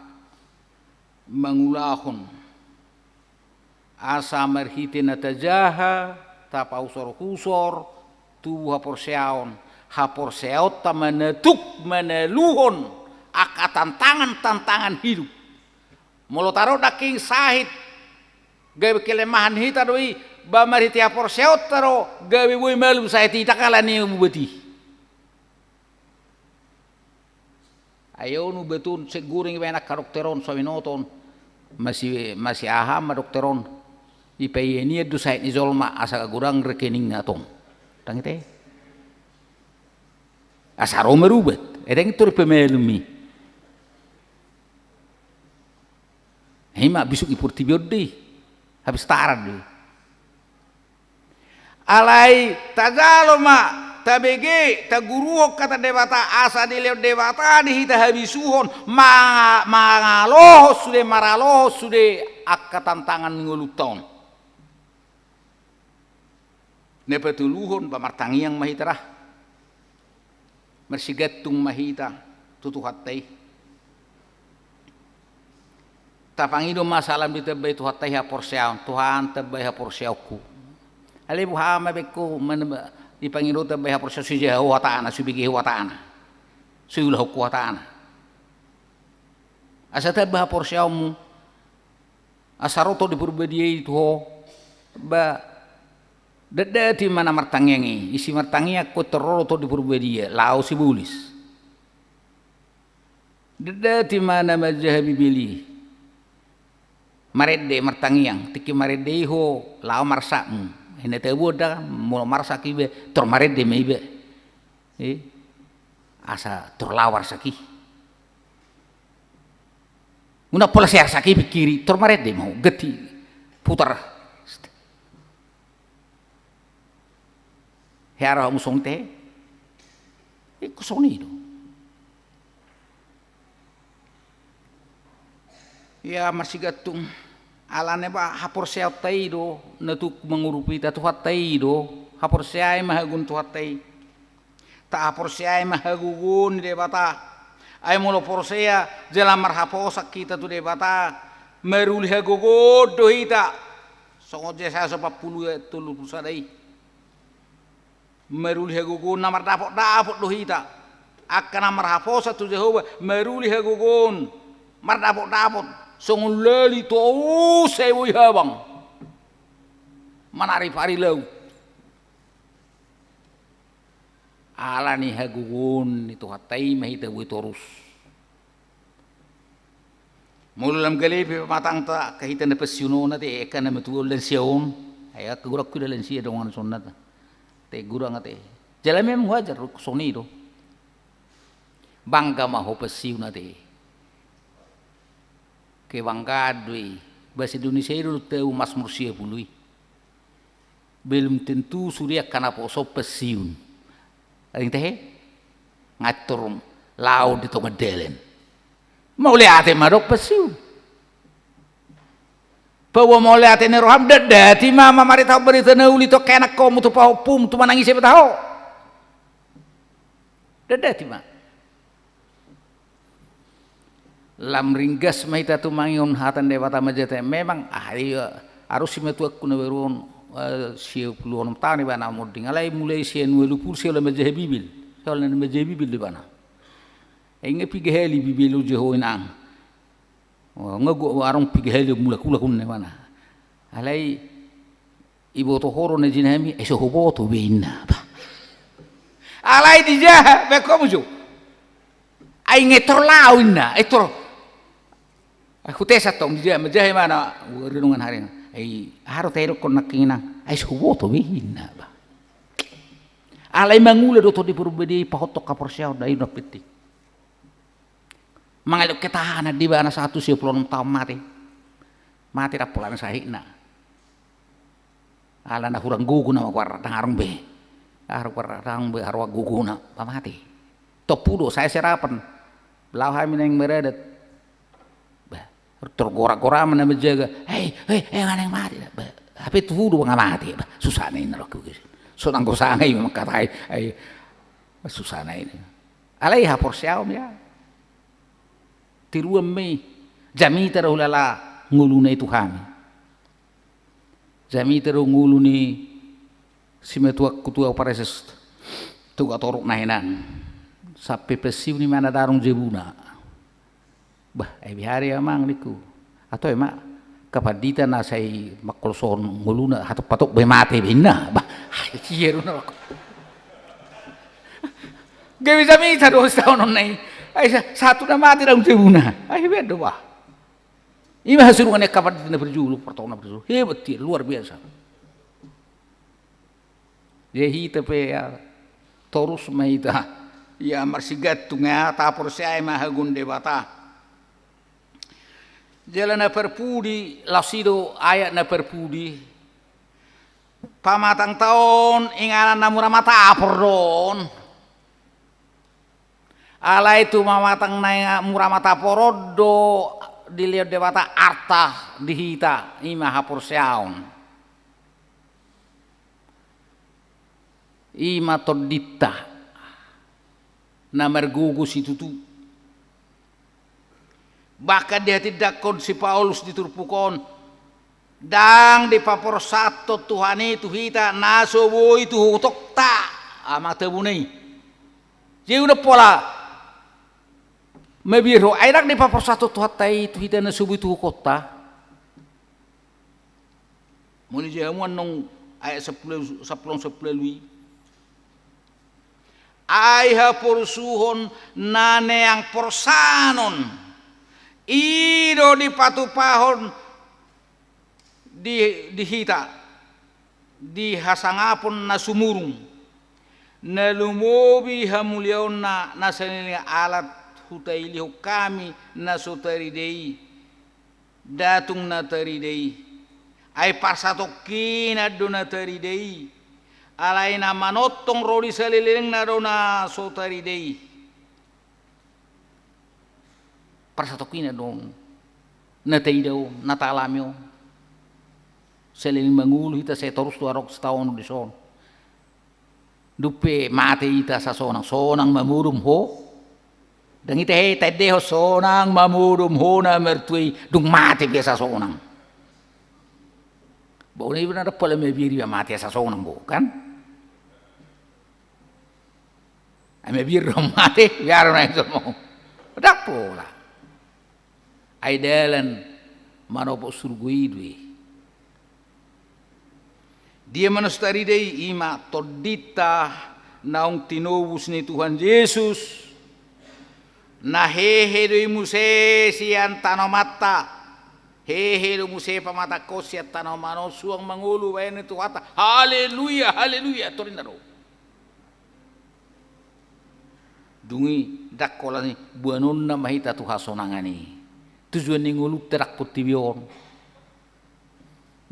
mangulahon. Asa marhite na tajaha, tapausor-usor, tubu haporseaon, haporseaonta ma na tuk manaluhon angka tantangan-tantangan hidup. Molo taro dangking sahit, gabe kelemahan hita do i, ba marhite haporseaonta do, gabe boi malum sahit i, ndang ala ni ubat i. Ai on ubat on, sai goreng ibaen angka dokter on, so binoto on. Masi, masi aha ma dokter on? Ipaianian do sahit ni jolma asa godang rekeningna tong. Ndang ite. Asa ro marubat. Ndang ito ripe malum i. Ima bisuk i portibi on do i. Habis taran do i. Alai tajalo ma, tabege, taguruhon hata Debata, asa dilehon Debata di hita habisuhon, ma-, mangalohon sude, maralohon sude angka tantangan ni ngolunta on. Na patoluhon, ba martangiang ma hita ra. Marsigantung ma hita tu Tuhanta i. Tapangido ma salam ditambai Tuhanta i haporseaon, Tuhan, tambai haporseaonku. Alai boha ma baenku, mana dipangido tambai haporseaon, so ijahahon hatana, so ibegehon hatana, so iulahon hatana. Asa tamba haporseaonmu. Asa ro Tondi Porbadia i tu ho, ba, datdati ma na martangiang i, isi martangiang ho tor ro do Tondi Porbadia, laho sibolis. Datdati ma na manjaha Bibel i, marende martangiang, tingki marende i ho, laho marsakmu. Hina tabuan da, molo marsak iba, tor marende ma iba. Eh, asa tor laho arsak i. Unang pola sai arsak i pingkiri, tor marende ma ho, ganti putar. Hea ro hamu songon i? Ingkon songon i do. Ia marsigantung, alana ba haporseaonta i do na tuk mangurupi hita, Tuhanta i do, haporseai ma hagogoon Tuhanta i. Tahaporseai ma hagogoon ni Debata. Ai molo porsea jala marhaposan hita tu Debata, maruli hagogoon do hita. Songon Jesaya opat pulu ayat tolu pulu sada i. Maruli hagogoon na mardapotdapot do hita. Angka na marhaposan tu Jahowa, maruli hagogoon, mardapotdapot, songon lali tosa i boi habang. Manari parilaut. Ala ni hagogoon ni Tuhanta i ma hita boi torus. Molo lam gale pe pamatangta, angka hita na pensiun on ate, angka na matua on, lansia on. Ai angka godang hita lansia dongan songon nata. Ate godang ate. Jala memang wajar do songon i do. Bangga ma ho pensiun ate. Kebanggaan do i. Bahasa Indonesia i do tau Mazmur sia pulu i. Belum tentu sude angka naposo on pensiun. Adong tahe? Ngatur laho di tonga dalan. Mauliate ma dok pensiun. Paboa mauliate ni roham, datdati ma mamaritahon barita na uli tu angka ianakhonmu, tu pahompum, tu manang ise pe tahe. Datdati ma. Lam ringgas ma hita tumangihon hata ni Debata manjate. Memang, ah, ia, arus simatuangku na baru on, eh, sia pulu onom taon ibana monding. Alai mulai sian ualu pulu sia olo manjaha Bibel. Sia olo manjaha Bibel do ibana. Inge piga hali Bibel ujahahon inang. Oh, nga go arung piga hali mulak-ulak ninna ibana. Alai iboto ho do na jinami, ai so huboto be inna. Alai dijaha, baen hamu jo. Ai ngetor laho inna, etor. Ai hutesa tong dijaha, manjaha ibana, renungan harian. Ai, aha do taedokkon nangkin inang, ai so huboto be inna. Alai mangula do Tondi Porbadia i pahothon haporseaon, na i na penting. Mangalehon ketahanan do ibana sahat tu sia pulu onom taon mate. Mate ndang pola na sahitna. Alana hurang gogo nama goarna, ndang adong be. Adong goarna, ndang adong be haroa gogona, ba mate. Tompu do, sae serapan. Laho hami naeng maradat. Bah, tor gora-gora ma na manjaga. Hei, hei, hei, nga naeng mate. Bah, hape tubu do nga mate. Bah, susah na inna rohangku. So nanggo sanga i mangkatai. Ai, susah na inna. Alai haporseaon ia. Tiruan ma i, jamita do hulala ngoluna i tu hami. Jamita do ngolu ni simatuangku tu ahu pareses tu Toga Toruk na hinan. Sampe pensiun i ma na adong jabuna. Bah, ai bihari amang ningku. Atau ema kapandita na sai mangkoloson ngoluna hatop-hatop be mate be inna. Bah, ai sia do na. Gabe jamita do sitaonon na i. Ai sa-, satu na mate adong jabuna. Ai baen do bah. Ima hasurungan ni angka pandita na parjolo, partohor na parjolo. Hebat ia, luar biasa. Jadi hita pe ia, torus ma hita ia marsigantung ia, taporseai ma hagogoon Debata. Jala na parpudi, laos i do ayat na parpudi. Pamatangta on inganan na mura matapor do on. Alai tu pamatang na mura matapor on do dilehon Debata arta di hita, ima haporseaon. Ima tondinta na margogo situtu. Bahkan dihatindangkon si Paulus di turpuk on, ndang dipaporsanhon Tuhan i tu hita na so boi tuhotonta, amang tabona i. Jadi unang pola mabiar ho, ai ndang dipaporsanhon Tuhanta i tu hita na so boi tuhotonta. Molo di jamu annon ayat sampulu, sampulu, sampulu i. Ai haporsuhon na naeng porsanon i do dipatupahon di, di hita di hasangapon na sumurung, na lumobi hamuliaonna na saleleng, ala hutailihon hami na so tarida i, nda tung na tarida i. Ai parsatongkinan do na tarida i. Alai na manongtong ro di salelengna do na so tarida i. Parsatongkinan do na taida on, na taalami on. Saleleng mangolu hita sai torus do adong sitaonon dison. Dung pe mate hita asa sonang, sonang ma modom ho. Ndang hita he taendehon sonang ma modom ho na martua i, dung mate pe asa sonang. Bah, unang i ndang pola mabiar iba mate asa sonang, bo, kan? Ai mabiar do mate, biar na itu mau. Ndang pola. Ai dalan manopot surgo i do i. Dia ma na so tarida i? Ima tondinta naung tinobus ni Tuhan Jesus. Na hehe do i muse sian tanomanta. Hehe do muse pamatangkon sian tanoman on, suang mangolu bahenon ni Tuhanta. Haleluya, haleluya, torinna do. Dung i ndang holan i, boanonna ma hita tu hasonangan i. Tujuan ni ngolunta ndang portibi on.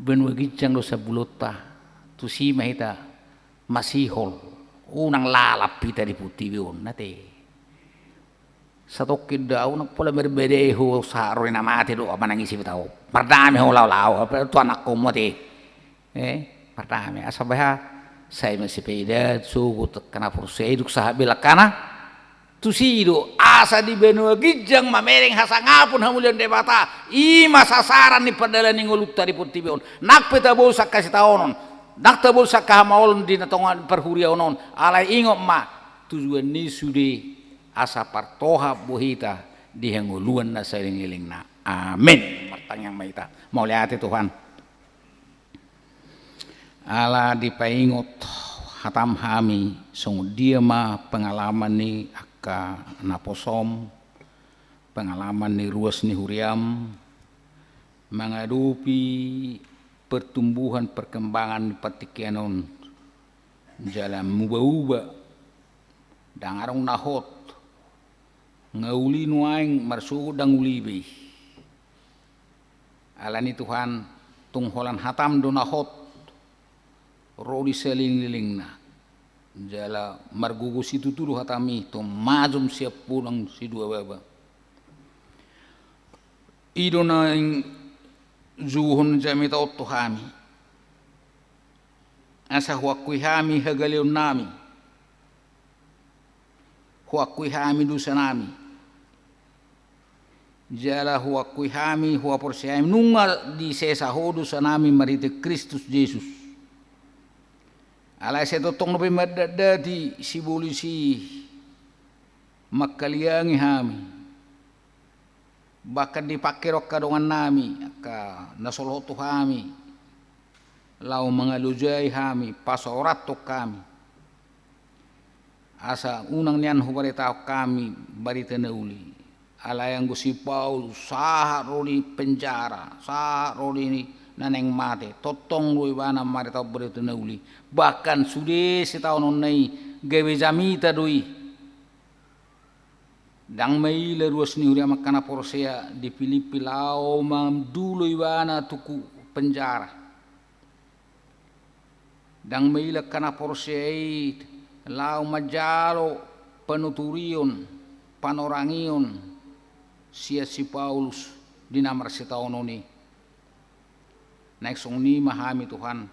Banua ginjang do sabulonta. Tusi ma hita masihol. Unang lalap hita di portibi on, ate. Satongkin do ahu ndang pola marbadai ho sahat ro ni na mate dohot manang ise pe taho. Mardame ho laho-laho, apalagi tu anakkonmu, ate. Eh, mardame, asa bahen, sai masepeda, sogot angka na porsea, dung sahat be langkana. Tusi do, asa di banua ginjang mamereng hasangapon hamuliaon Debata, i ma sasaran ni pardalanan ni ngolunta di portibi on. Nang pe tabolus angka sitaonon, nang tabolus angka hamaolon di na tonga parhuriaon on, alai ingot ma, tujuan ni i sude asa partohap do hita di hangoluan na saleleng-lelengna. Amen. Martangiang ma hita. Mauliate Tuhan. Ala dipaingot hatam hami, songon dia ma pengalaman ni angka naposom, pengalaman ni ruas ni huriam, mangadopi pertumbuhan perkembangan ni partingkian on, jala muba-uba, ndang adong na hot, nga uli nuaeng marsogot ndang uli be i. Alani Tuhan, tung holan hatam do na hot, ro di saleleng-lelengna. Jala margogo situtu do hatam i, tung majom sian pulang sidua baba. I do naeng jouhon jamita on tu hami. Asa huakui hami hagaleonnami. Huakui hami dosanami. Jala huakui hami, huaporseai nunga disesa Ho dosanami marhite Kristus Jesus. Alai sai tongtong dope mandatdati sibolis i, mangkaliangi hami. Bahkan dipangke do angka dongannami, angka na so lohothon tu hami, laho mangalojai hami, pasorathon hami. Asa unang nian hubaritahon hami barita na uli, Alai anggo si Paulus, sahat ro di penjara, sahat ro di na naeng mate, tongtong do ibana maritaon barita na uli. Bahkan sude sitaononna i gabe jamita do i. Ndang maila ruas ni huria angka na porsea di Pilippi laho mandulo ibana tu penjara. Ndang maila angka na porsea i laho manjalo panuturion, panorangion sian si Paulus di na marsitaonon i. Naeng songon i ma hami, Tuhan.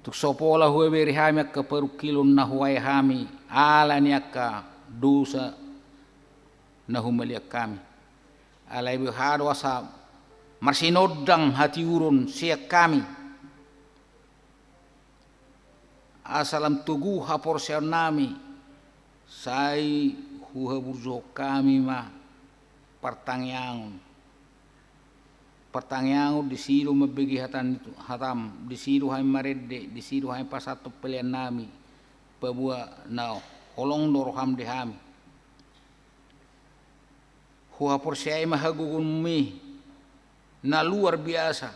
Tung so pola huhabari hami angka parungkilon na huae hami ala ni angka dosa na humaliang hami. Alai boha do asa marsinondang hatiuron sian hami, asa lam togu haporseaonnami, sai huhaburjuhon hami ma partangiangon. Partangiangon disi do mambege hata ni Tu-, hatam, disi do hami marende, disi do hami pasahat peleannami, paboa na holong do roham di hami. Huhaporseai ma hagogoonmi na luar biasa.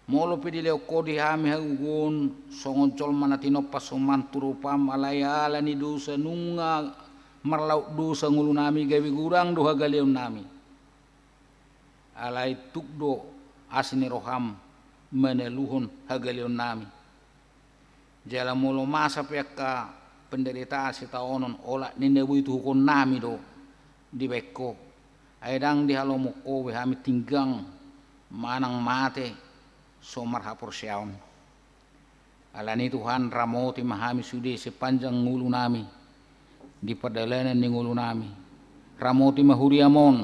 Molo pe dilehon Ho di hami hagogoon songon jolma na tinompa soman tu rupam, alai ala ni dosa nunga marlaok dosa ngolunami, gabe godang do hagaleonnami. Alai tuk do asi ni roham manaluhon hagaleonnami. Jala molo masa pe angka penderitaan sitaonon, olat ni na boi ituhukonnami do dibaen Ho. Ai ndang dihalomohon Ho be hami tinggang manang mate so marhaporseaon. Alani i Tuhan, ramoti ma hami sude sepanjang ngolunami, di pardalanan ni ngolunami. Ramoti ma huriam on,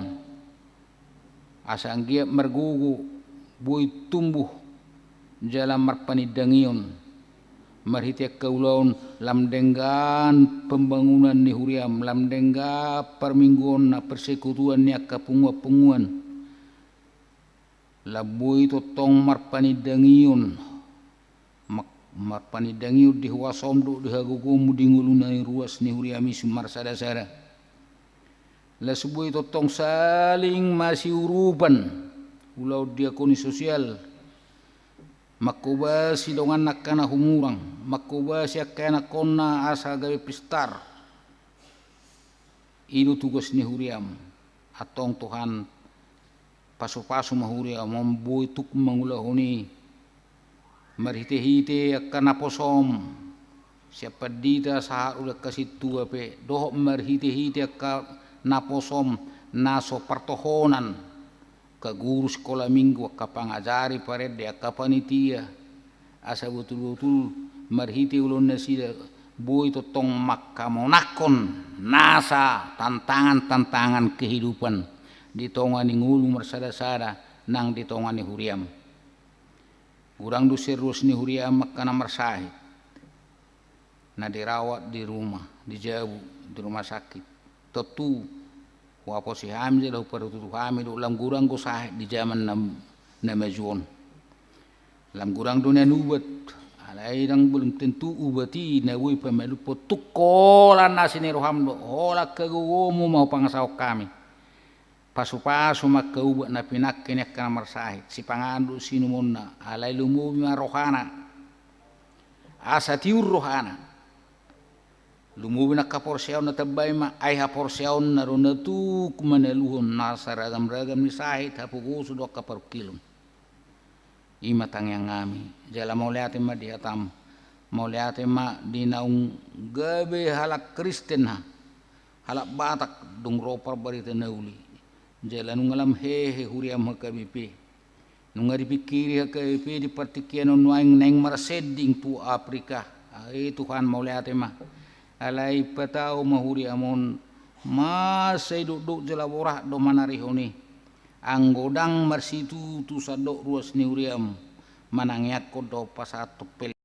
asa anggiat margogo, boi tumbuh, jala marpanindangion, marhite angka ulaon lam denggan pembangunan ni huriam, lam denggan parmingguonna, persekutuan ni angka punguan-punguan. Lam boi tongtong marpanindangion, mak-, marpanindangion di huasom dohot di hagogoonmu di ngolu na ruas ni huriam i sumarsada-sada. Las boi tongtong saling masiurupan, ulaon diakoni sosial, mangkobasi dongan angka na humurang, mangkobasi angka anakkonna asa gabe pistar. I do tugas ni huriam. Antong Tuhan, pasu-pasu ma huriam on boi tuk mangulahon i. Marhite-hite angka naposom, sian pandita sahat ro di angka sintua pe, dohot marhite-hite angka naposom na so partohonan, angka guru sikola minggu, angka pangajari, parende, angka panitia, asa botul-botul marhite ulaon nasida boi tongtong mangkamonangkon nasa tantangan-tantangan kehidupan di tonga ni ngolu marsada-sada nang di tonga ni huriam. Godang do sian ruas ni huriam angka na marsahit, na dirawat di rumah, di jabu, di rumah sakit. Tontu huaposi hami jala huparututu hami do, lam godang do sahit di jaman na, na maju on. Lam godang do na nubat, alai ndang belum tentu ubat i na boi pamalumhon. Tung holan asi ni roham do, holan hagogoonmu ma hupangasahon hami. Pasu-pasu ma angka ubat na pinangke ni angka na marsahit, sipanganon dohot siinumonna, alai lumobi ma rohana. Asa tiur rohana. Lumobi nang haporseaonna, tambai ma, ai haporseaonna do na tuk manaluhon nasa ragam-ragam ni sahit, hapogoson dohot angka parungkilon. I ma tangiangnami, jala mauliate ma di hatam, mauliate ma di naung gabe halak Kristen ha, halak Batak dung ro parbarita na uli, jala nunga lam hehe huriam H K B P. Nunga dipingkiri H K B P di partingkian on nuaeng naeng marsending tu Afrika. Ai Tuhan, mauliate ma. Alai patau ma huriam on, mansai dokdok jala borat do manarihon i. Anggo ndang marsitutu sandok ruas ni huriam, manangiangkon dohot pasahathon pele.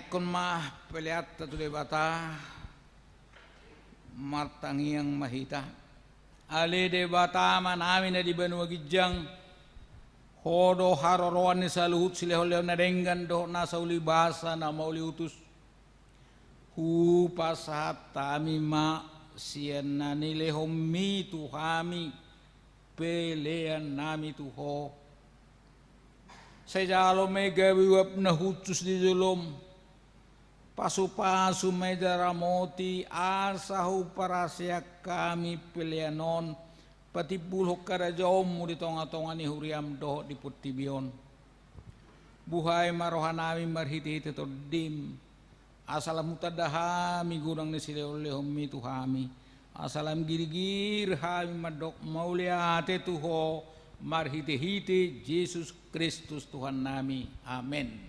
Ingkon ma peleanta tu Debata, martangiang ma hita. Ale Debata Amanami na di banua ginjang, Ho do haroroan ni saluhut silehon-lehon na denggan dohot nasa ulibasa na mauliutus. Hupasahat hami ma sian na nilehonMi tu hami peleannami tu Ho. Sai jalo ma i gabe uap na hushus di jolom. Pasu-pasu ma i jala ramoti asa huparaseak hami pelean on patimbulhon harajaonMu di tonga-tonga ni huriaM dohot di portibi on. Buhai ma rohanami marhite-hite TondiM, asa lam hutanda hami godang ni silehon-lehonMi tu hami, asa lam girgir hami mandok mauliate tu Ho marhite-hite Jesus Kristus Tuhannami. Amen.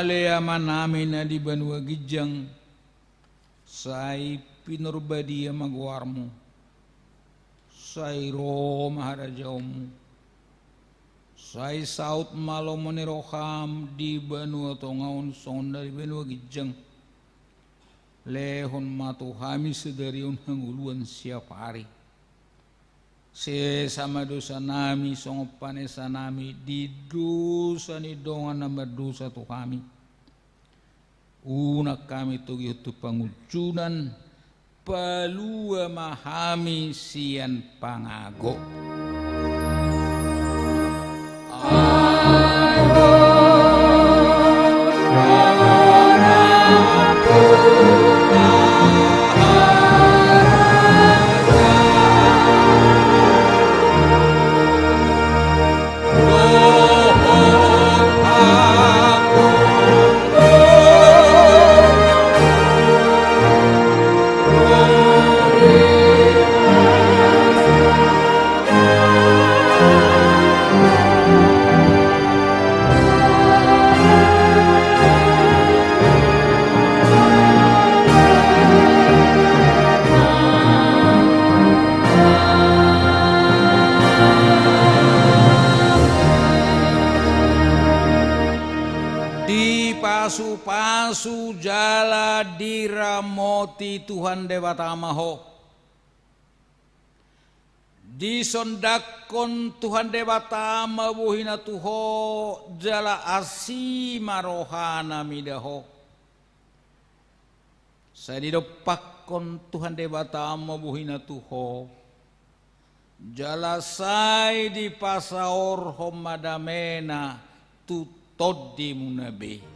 Ale Amanami na di banua ginjang, sai pinarbadia ma goarMu. Sai ro ma harajaonMu. Sai saut ma lomo ni rohaM di banua tonga on songon na di banua ginjang. Lehon ma tu hami sadari on hangoluan siapari. Sesa ma dosanami songon panesanami di dosa ni dongan na mardosa tu hami. Unang hami togihon tu pangunjunan, palua ma hami sian pangago. Dipasu-pasu jala diramoti Tuhan Debata ma ho. Disondangkon Tuhan Debata ma bohina tu ho, jala asi ma rohana mida ho. Sai didompakkon Tuhan Debata ma bohina tu ho, jala sai dipasaorhon ma damena tu tondimuna be.